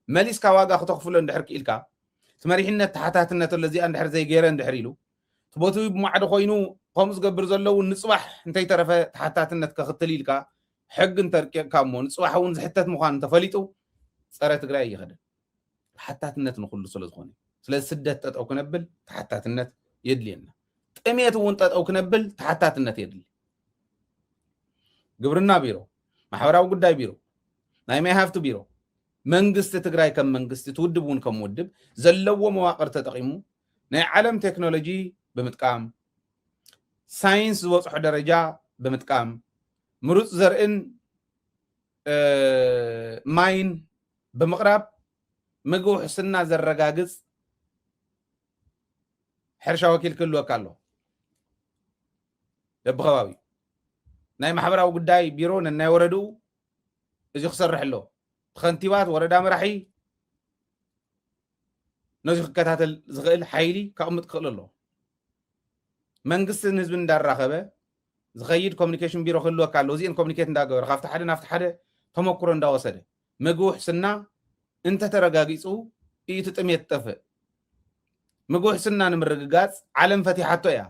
መሊስካ ዋጋ ክተኽፍሎ እንድሕር ክኢልካ፣ እቲ መሪሕነት ተሓታትነት ኣሎ፣ እዚኣ እንድሕር ዘይገይረ እንድሕር ኢሉ፣ እቲ ቦትኡ ብማዕዶ ኮይኑ ከምኡ ዝገብር ዘለዉ ንፅባሕ እንተይተረፈ ተሓታትነት ከኽትል ኢልካ ሕጊ እንተርቂቕካ እሞ ንፅባሕ እውን ዝሕተት ምዃኑ እንተፈሊጡ ፀረ ትግራይ ኣይኸደን። ተሓታትነት ንኹሉ ስለ ዝኾነ፣ ስለዚ ስደት ጠጠው ክነብል ተሓታትነት የድልየና። ጥሜት እውን ጠጠው ክነብል ተሓታትነት የድሊ። ግብርና ቢሮ፣ ማሕበራዊ ጉዳይ ቢሮ፣ ናይ ማይ ሃፍቲ ቢሮ፣ መንግስቲ ትግራይ ከም መንግስቲ፣ እቲ ውድብ እውን ከም ውድብ ዘለዎ መዋቅር ተጠቂሙ ናይ ዓለም ቴክኖሎጂ ብምጥቃም፣ ሳይንስ ዝበፅሖ ደረጃ ብምጥቃም፣ ምሩፅ ዘርእን ማይን ብምቕራብ ምግቢ ውሕስና ዘረጋግፅ ሕርሻ ወኪል ክህልወካ ኣሎ። በብኸባቢኡ ናይ ማሕበራዊ ጉዳይ ቢሮ ነናይ ወረድኡ እዚ ክሰርሕ ኣሎ። ከንቲባት፣ ወረዳ መራሒ ነዚ ክከታተል ዝኽእል ሓይሊ ከቕምጥ ክኽእል ኣለዎ። መንግስትን ህዝብን እንዳራኸበ ዝኸይድ ኮሚኒኬሽን ቢሮ ክህልወካ ኣለዎ። እዚአን ኮሚኒኬት እንዳገበረ ካብቲ ሓደ ናብቲ ሓደ ተመኩሮ እንዳወሰደ ምግቢ ውሕስና እንተተረጋጊፁ እዩ እቲ ጥሜት ዝጠፍእ። ምግቢ ውሕስና ንምርግጋፅ ዓለም ፈቲሓቶ እያ።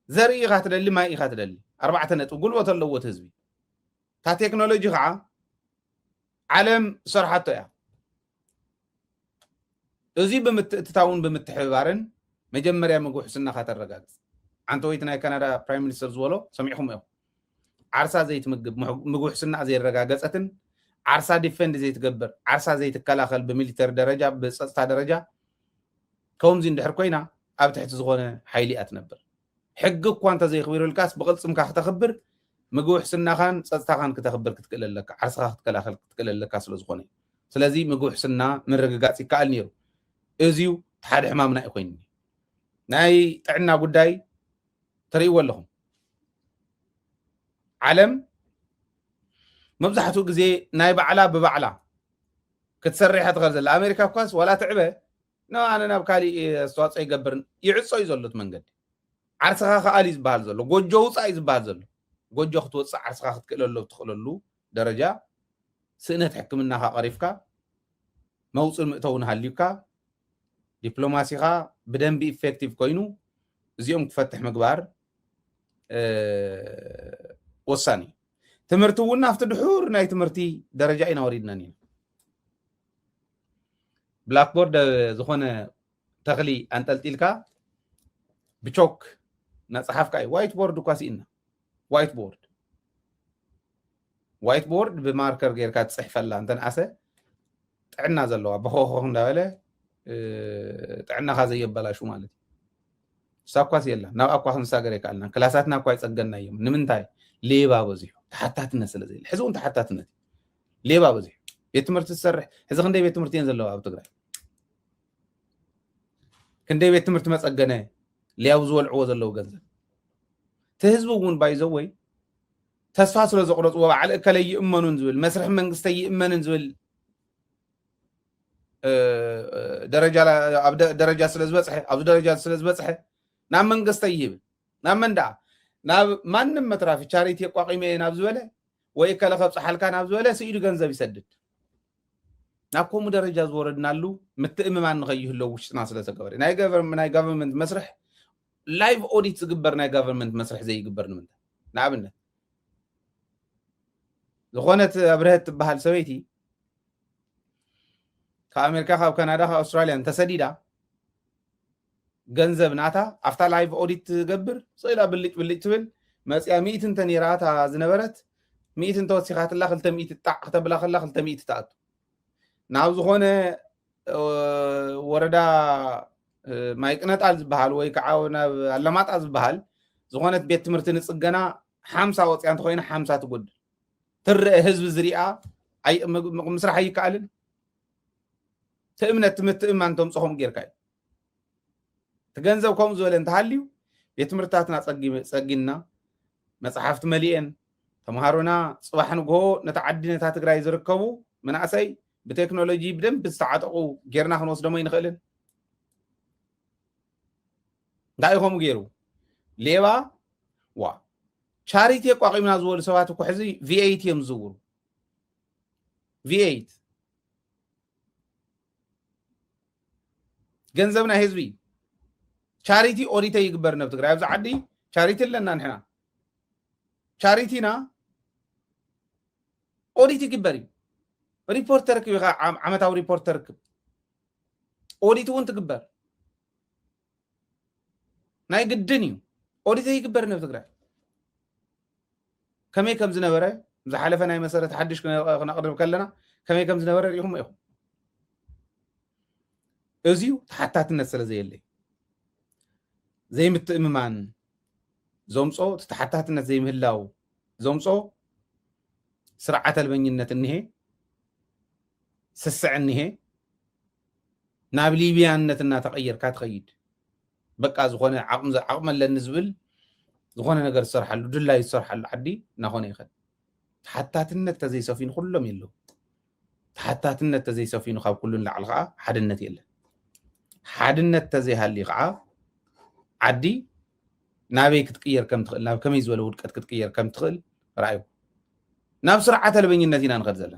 ዘርኢ ኢኻ ትደሊ፣ ማይ ኢኻ ትደሊ። ኣርባዕተ ነጥቢ ጉልበት ኣለዎ እቲ ህዝቢ። እታ ቴክኖሎጂ ከዓ ዓለም ዝሰርሓቶ እያ። እዚ ብምትእትታውን ብምትሕብባርን መጀመርያ ምግቢ ውሕስናኻ ተረጋግፅ። ዓንተወይቲ ናይ ካናዳ ፕራይም ሚኒስተር ዝበሎ ሰሚዕኹም እዮም። ዓርሳ ዘይትምግብ፣ ምሕ- ምግቢ ውሕስና ዘየረጋገፀትን ዓርሳ ዲፌንድ ዘይትገብር፣ ዓርሳ ዘይትከላኸል፣ ብሚሊተሪ ደረጃ ብፀጥታ ደረጃ ከምዚ እንድሕር ኮይና ኣብ ትሕቲ ዝኾነ ሓይሊ እያ ትነብር። ሕጊ እኳ እንተዘይኽቢሩልካስ ብቕልፅምካ ክተኽብር ምግቢ ውሕስናኻን ፀጥታኻን ክተኽብር ክትክእል ኣለካ፣ ዓርስኻ ክትከላኸል ክትክእል ኣለካ ስለ ዝኾነ እዩ። ስለዚ ምግቢ ውሕስና ምርግጋፅ ይከኣል ነይሩ። እዚዩ እቲ ሓደ ሕማምና እዩ ኮይኑኒ። ናይ ጥዕና ጉዳይ ትርእይዎ ኣለኹም። ዓለም መብዛሕትኡ ግዜ ናይ ባዕላ ብባዕላ ክትሰርሕ እያ ትኽእል ዘላ። ኣሜሪካ እኳስ ዋላ ትዕበ፣ ኖ፣ ኣነ ናብ ካሊእ ኣስተዋፅኦ ይገብርን፣ ይዕጾ እዩ ዘሎ እቲ መንገዲ። ዓርስኻ ክኣል እዩ ዝበሃል ዘሎ፣ ጎጆ ውፃእ እዩ ዝበሃል ዘሎ። ጎጆ ክትወፅእ ዓርስኻ ክትክእለሉ ትኽእለሉ ደረጃ ስእነት ሕክምናኻ ቀሪፍካ፣ መውፅእ ምእተውን ሃልዩካ፣ ዲፕሎማሲኻ ብደንቢ ኢፌክቲቭ ኮይኑ እዚኦም ክፈትሕ ምግባር እ፣ ወሳኒ እዩ። ትምህርቲ እውን ኣብቲ ድሑር ናይ ትምህርቲ ደረጃ ኢና ወሪድና ኒና። ብላክቦርድ ዝኾነ ተኽሊ ኣንጠልጢልካ ብቾክ እናፀሓፍካ እዩ። ዋይት ቦርድ እኳ ስኢና። ዋይት ቦርድ ዋይት ቦርድ ብማርከር ጌርካ ትፅሕፈላ እንተንኣሰ ጥዕና ዘለዋ በኾኾኽ እንዳበለ እ፣ ጥዕናኻ ዘየበላሹ ማለት እዩ። እሳ እኳስ የላ፣ ናብኣ እኳ ክንሳገር ኣይከኣልናን። ክላሳትና እኳ ኣይፀገናዮም። ንምንታይ? ሌባ በዚሑ፣ ተሓታትነት ስለ ዘየለ። ሕዚ እውን ተሓታትነት እዩ። ሌባ በዚሑ። ቤት ትምህርቲ ትሰርሕ፣ ሕዚ ክንደይ ቤት ትምህርቲ እየን ዘለዋ ኣብ ትግራይ? ክንደይ ቤት ትምህርቲ መፀገነ ሊያው ዝወልዕዎ ዘለዉ ገንዘብ? እቲ ህዝቢ እውን ባይዘወይ ተስፋ ስለ ዘቑረፅዎ በዓል እከለ ይእመኑን ዝብል መስርሒ መንግስቲ ይእመንን ዝብል እ፣ ደረጃ ላ- ኣብ ደ- ደረጃ ስለ ዝበፅሐ ኣብዚ ደረጃ ስለ ዝበፅሐ ናብ መንግስቲ ይህብ ናብ መን ደኣ ናብ ማንም መትራፊ ቻሪቲ የቋቂመ እየ ናብ ዝበለ ወይ እከለ ከብፅሓልካ ናብ ዝበለ ስኢሉ ገንዘብ ይሰድድ። ናብ ከምኡ ደረጃ ዝወረድናሉ ምትእምማን ንኸይህሎ ውሽጥና ስለ ተገበረ ናይ ገቨርም- ናይ ጋቨርንመንት መስርሕ ላይቭ ኦዲት ዝግበር ናይ ጋቨርንመንት መስርሕ ዘይግበር ንምንታይ? ንኣብነት ዝኾነት ኣብርሀት ትበሃል ሰበይቲ ካብ ኣሜሪካ ካብ ካናዳ ካብ ኣውስትራልያ እንተሰዲዳ ገንዘብ ናታ ኣብታ ላይቭ ኦዲት ትገብር ስኢላ ብልጭ ብልጭ ትብል መፅያ ሚእቲ እንተ ነይራ እታ ዝነበረት ሚእቲ እንተወሲኻትላ ክልተ ሚእቲ ጣዕ ክተብላ ከላ ክልተ ሚእቲ ትኣቱ ናብ ዝኾነ ወረዳ ማይ ቅነጣል ዝበሃል ወይ ከዓ ናብ ኣለማጣ ዝበሃል ዝኾነት ቤት ትምህርቲ ንፅገና ሓምሳ ወፅያ እንተኮይና ሓምሳ ትጎድል ትረአ ህዝቢ ዝሪኣ ምስራሕ ኣይከኣልን። ትእምነት ምትእምማን ተምፅኾም ጌርካ እዩ። እቲ ገንዘብ ከምኡ ዝበለ እንተሃልዩ ቤት ትምህርትታትና ፀጊና መፅሓፍቲ መሊኤን ተምሃሮና ፅባሕ ንግሆ ነቲ ዓዲ ነታ ትግራይ ዝርከቡ መናእሰይ ብቴክኖሎጂ ብደንብ ዝተዓጠቑ ጌርና ክንወስዶም ኣይንኽእልን። እንታይ እዩ ከምኡ ገይሩ? ሌባ ዋ ቻሪቲ የቋቂምና ዝበሉ ሰባት እኮ ሕዚ ቪኤይት እዮም ዝዝውሩ። ቪኤይት ገንዘብ ናይ ህዝቢ እዩ። ቻሪቲ ኦዲት ይግበር ነብ ትግራይ። ኣብዚ ዓዲ ቻሪቲ ኣለና ንሕና። ቻሪቲና ኦዲት ይግበር እዩ። ሪፖርት ተረክብ ኢኻ፣ ዓም- ዓመታዊ ሪፖርት ተርክብ። ኦዲት እውን ትግበር ናይ ግድን እዩ። ኦዲት ይግበር ነብ ትግራይ። ከመይ ከም ዝነበረ ዝሓለፈ ናይ መሰረት ሓድሽ ክነ- ክነቕርብ ከለና ከመይ ከም ዝነበረ ርኢኹም ኢኹም። እዚዩ ተሓታትነት ስለ ዘየለይ ዘይምትእምማን ዘምጾ፣ እቲ ተሓታትነት ዘይምህላው ዘምጾ ስርዓት ኣልበኝነት እኒሄ፣ ስስዕ እኒሄ፣ ናብ ሊብያነት እናተቐየርካ ትኸይድ። በቃ ዝኾነ ዓቕሚ ዓቕሚ ኣለኒ ዝብል ዝኾነ ነገር ዝሰርሓሉ ድላዩ ዝሰርሓሉ ዓዲ እናኾነ ይኸድ። ተሓታትነት ተዘይሰፊኑ ኩሎም የለው። ተሓታትነት ተዘይሰፊኑ ካብ ኩሉ ንላዕሊ ከዓ ሓድነት የለን። ሓድነት ተዘይሃልዩ ከዓ ዓዲ ናበይ ክትቅየር ከም ትኽእል፣ ናብ ከመይ ዝበለ ውድቀት ክትቅየር ከም ትኽእል ርኣዩ። ናብ ስርዓት ኣልበኝነት ኢና ንኸድ ዘለና።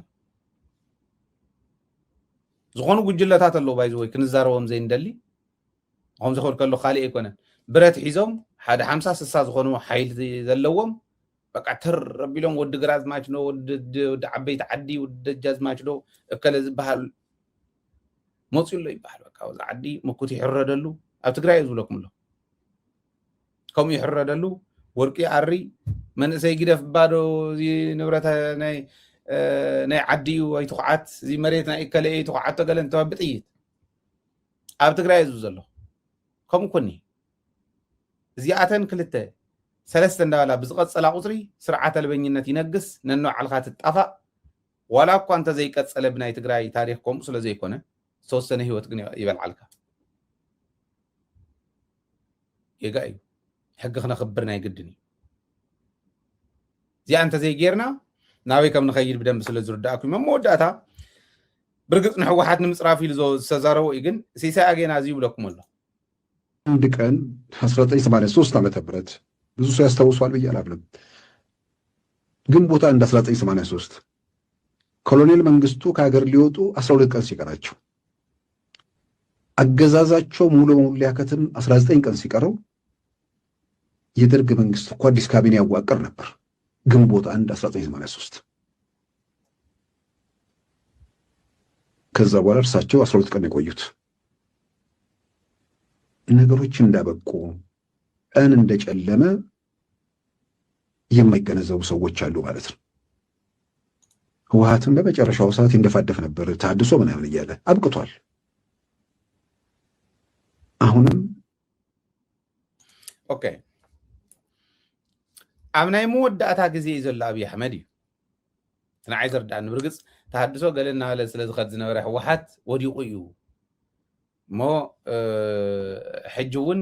ዝኾኑ ጉጅለታት ኣለዉ ባይዘወይ ክንዛረቦም ዘይንደሊ። ከምዚ ክብል ከሎ ካልእ ኣይኮነን። ብረት ሒዞም ሓደ ሓምሳ ስሳ ዝኾኑ ሓይሊ ዘለዎም በቃ ተር ኣቢሎም ወዲ ግራዝማች ዶ ወዲ ድ- ወዲ ዓበይቲ ዓዲ ወዲ ደጃዝማች ዶ እከለ ዝበሃል መፅኡ ኣሎ ይበሃል። በቃ እዚ ዓዲ ምኩት ይሕረደሉ ኣብ ትግራይ እዩ ዝብለኩም ኣሎ። ከምኡ ይሕረደሉ ወርቂ ኣሪ መንእሰይ ግደፍ ባዶ እዚ ንብረት ናይ እ፣ ናይ ዓዲ እዩ ኣይትኹዓት፣ እዚ መሬት ናይ እከለ እዩ ኣይትኹዓቶ ገለ እንተባ ብጥይት ኣብ ትግራይ እዩ ዘሎ። ከምኡ ኮኒ እዚኣተን ክልተ ሰለስተ እንዳበላ ብዝቐጸላ ቁፅሪ ስርዓት ኣልበኝነት ይነግስ፣ ነንባዕልኻ ትጣፋእ። ዋላ እኳ እንተዘይቀጸለ ብናይ ትግራይ ታሪክ ከምኡ ስለ ዘይኮነ ዝተወሰነ ህይወት ግን ይበልዓልካ። ጌጋ እዩ። ሕጊ ክነኽብር ናይ ግድን እዩ። እዚኣ እንተዘይጌርና ናበይ ከም ንኸይድ ብደንብ ስለ ዝርዳእኩ እሞ መወዳእታ ብርግፅ ንሕወሓት ንምፅራፍ ኢሉ ዘ- ዝተዛረቦ እዩ። ግን ሲሳይ ኣጌና እዚ ይብለኩም ኣሎ። አንድ ቀን አስራ ዘጠኝ ሰማንያ ሶስት ዓመተ ምህረት ብዙ ሰው ያስታውሷል ብዬ አላምንም። ግንቦት አንድ አስራ ዘጠኝ ሰማንያ ሶስት ኮሎኔል መንግስቱ ከሀገር ሊወጡ አስራ ሁለት ቀን ሲቀራቸው አገዛዛቸው ሙሉ በሙሉ ሊያከትም አስራ ዘጠኝ ቀን ሲቀረው የደርግ መንግስት እኮ አዲስ ካቢኔ ያዋቅር ነበር። ግንቦት አንድ አስራ ዘጠኝ ሰማንያ ሶስት ከዛ በኋላ እርሳቸው አስራ ሁለት ቀን የቆዩት ነገሮች እንዳበቁ ቀን እንደጨለመ የማይገነዘቡ ሰዎች አሉ ማለት ነው። ህወሓትም በመጨረሻው ሰዓት ይንደፋደፍ ነበር፣ ተሃድሶ ምናምን እያለ አብቅቷል። አሁንም ኦኬ ኣብ ናይ መወዳእታ ግዜ እዩ ዘሎ ኣብይ ኣሕመድ እዩ። እቲ ንዓይ ዘርዳእኒ ብርግፅ ተሃድሶ ገለ እናበለ ስለ ዝኸድ ዝነበረ ህወሓት ወዲቑ እዩ እሞ እ፣ ሕጂ እውን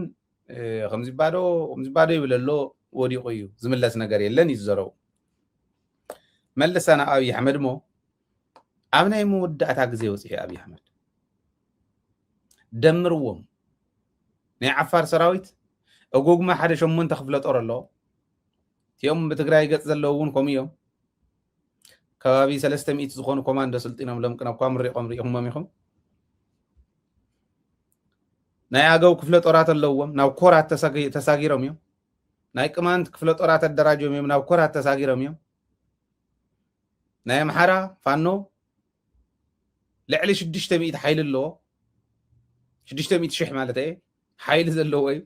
እ፣ ከምዚ ባዶ ከምዚ ባዶ ይብል ኣሎ ወዲቑ እዩ ዝምለስ ነገር የለን እዩ ዝዘረቡ። መልሰና ኣብይ ኣሕመድ እሞ ኣብ ናይ መወዳእታ ግዜ ወፂሑ ኣብይ ኣሕመድ ደምርዎም ናይ ዓፋር ሰራዊት እጉግማ ሓደ ሸሞንተ ክፍለ ጦር ኣለዎ። እቲኦም ብትግራይ ገፅ ዘለዉ እውን ከምኡ እዮም። ከባቢ ሰለስተ ሚእቲ ዝኾኑ ኮማንዶ ስልጢኖም ለምቅን ኣብ ኳምሪቆም ሪኢኹሞም ኢኹም። ናይ ኣገው ክፍለ ጦራት ኣለዎም ናብ ኮራት ተሳጊ- ተሳጊሮም እዮም። ናይ ቅማንት ክፍለ ጦራት ኣደራጅዮም እዮም ናብ ኮራት ተሳጊሮም እዮም። ናይ ኣምሓራ ፋኖ ልዕሊ ሽዱሽተ ሚእቲ ሓይሊ ኣለዎ። ሽዱሽተ ሚእቲ ሽሕ ማለት እየ ሓይሊ ዘለዎ እዩ።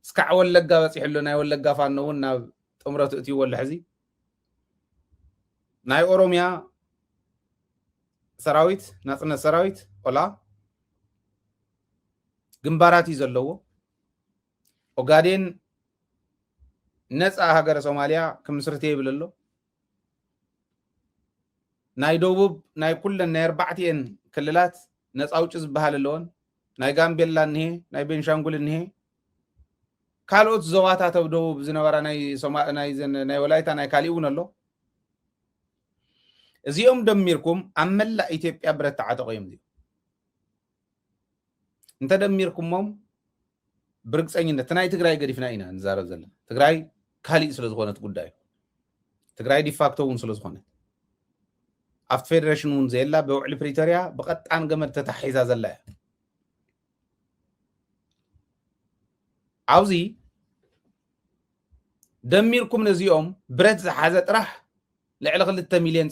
እስካዕ ወለጋ በፂሑ ኣሎ። ናይ ወለጋ ፋኖ እውን ናብ ጥምረቱ እትይዎ ኣሎ ሕዚ። ናይ ኦሮሚያ ሰራዊት ናፅነት ሰራዊት ኦላ ግንባራት እዩ ዘለዎ። ኦጋዴን ነፃ ሃገረ ሶማሊያ ክምስርት ይብል ኣሎ። ናይ ደቡብ ናይ ኩለን ናይ ኣርባዕቲኤን ክልላት ነፃ ኣውጪ ዝበሃል ኣለወን። ናይ ጋምቤላ እኒሄ፣ ናይ ቤንሻንጉል እኒሄ፣ ካልኦት ዞባታት ኣብ ደቡብ ዝነበራ ናይ ሶማ- ናይ ዘን- ናይ ወላይታ ናይ ካሊእ እውን ኣሎ። እዚኦም ደሚርኩም ኣብ መላእ ኢትዮጵያ ብረት ተዓጠቑ እዮም እዚኦም። እንተደሚርኩሞም ብርግፀኝነት ናይ ትግራይ ገዲፍና ኢና ንዛረብ ዘለና። ትግራይ ካሊእ ስለ ዝኾነት ጉዳዩ ትግራይ ዲፋክቶ እውን ስለ ዝኾነት ኣብቲ ፌደሬሽን እውን ዘየላ ብውዕሊ ፕሪቶርያ ብቐጣን ገመድ ተታሒዛ ዘላ እያ። ኣብዚ ደሚርኩም ነዚኦም ብረት ዝሓዘ ጥራሕ ልዕሊ ክልተ ሚልዮን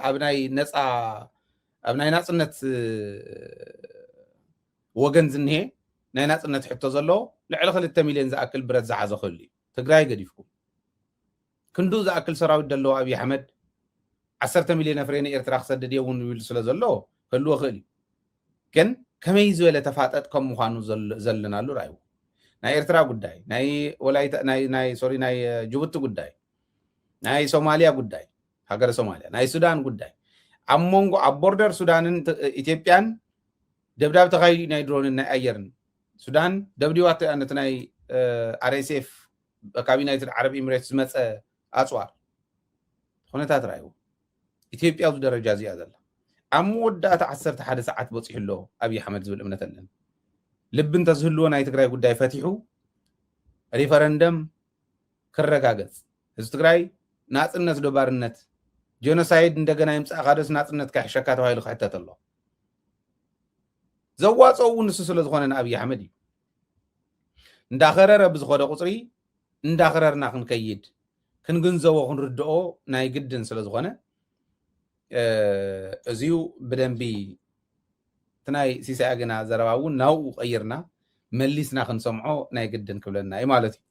ኣብ ናይ ነፃ ኣብ ናይ ናፅነት ወገን ዝንሄ ናይ ናፅነት ሕቶ ዘለዎ ልዕሊ ክልተ ሚልዮን ዝኣክል ብረት ዝሓዘ ክህሉ እዩ። ትግራይ ገዲፍኩም ክንዱ ዝኣክል ሰራዊት ዘለዎ ኣብይ ኣሕመድ ዓሰርተ ሚልዮን ኣፍሬ ንኤርትራ ክሰድድ እየ እውን ይብል ስለ ዘሎ ክህልዎ ክእል እዩ። ግን ከመይ ዝበለ ተፋጠጥ ከም ምዃኑ ዘለናሉ ርኣይዎ። ናይ ኤርትራ ጉዳይ ናይ ወላይታ ናይ ናይ ሶሪ ናይ ጅቡቲ ጉዳይ ናይ ሶማሊያ ጉዳይ ሃገረ ሶማሊያ ናይ ሱዳን ጉዳይ ኣብ መንጎ ኣብ ቦርደር ሱዳንን ኢትዮጵያን ደብዳብ ተኻይዱ ናይ ድሮንን ናይ ኣየርን ሱዳን ደብዲባት ነቲ ናይ ኣር ኤስ ኤፍ ካብ ዩናይትድ ዓረብ ኤምሬትስ ዝመፀ ኣፅዋር ኩነታት ርኣይዎ። ኢትዮጵያ ኣብዚ ደረጃ እዚኣ ዘላ ኣብ መወዳእታ ዓሰርተ ሓደ ሰዓት በፂሑ ኣሎ ኣብይ ኣሕመድ ዝብል እምነት ኣለኒ። ልቢ እንተዝህልዎ ናይ ትግራይ ጉዳይ ፈቲሑ ሪፈረንደም ክረጋገፅ ህዝቢ ትግራይ ናፅነት ዶ ባርነት ጀኖሳይድ እንደገና ይምፃእካ ዶስ ናፅነት ከሕሸካ ተባሂሉ ክሕተት ኣሎ። ዘዋፀኡ እውን ንሱ ስለ ዝኾነ ንኣብይ ኣሕመድ እዩ። እንዳኸረረ ብዝኸደ ቁፅሪ እንዳኸረርና ክንከይድ ክንግንዘቦ ክንርድኦ ናይ ግድን ስለ ዝኾነ እዚዩ ብደንቢ እቲ ናይ ሲሳይ ኣገና ዘረባ እውን ናብኡ ቀይርና መሊስና ክንሰምዖ ናይ ግድን ክብለና እዩ ማለት እዩ።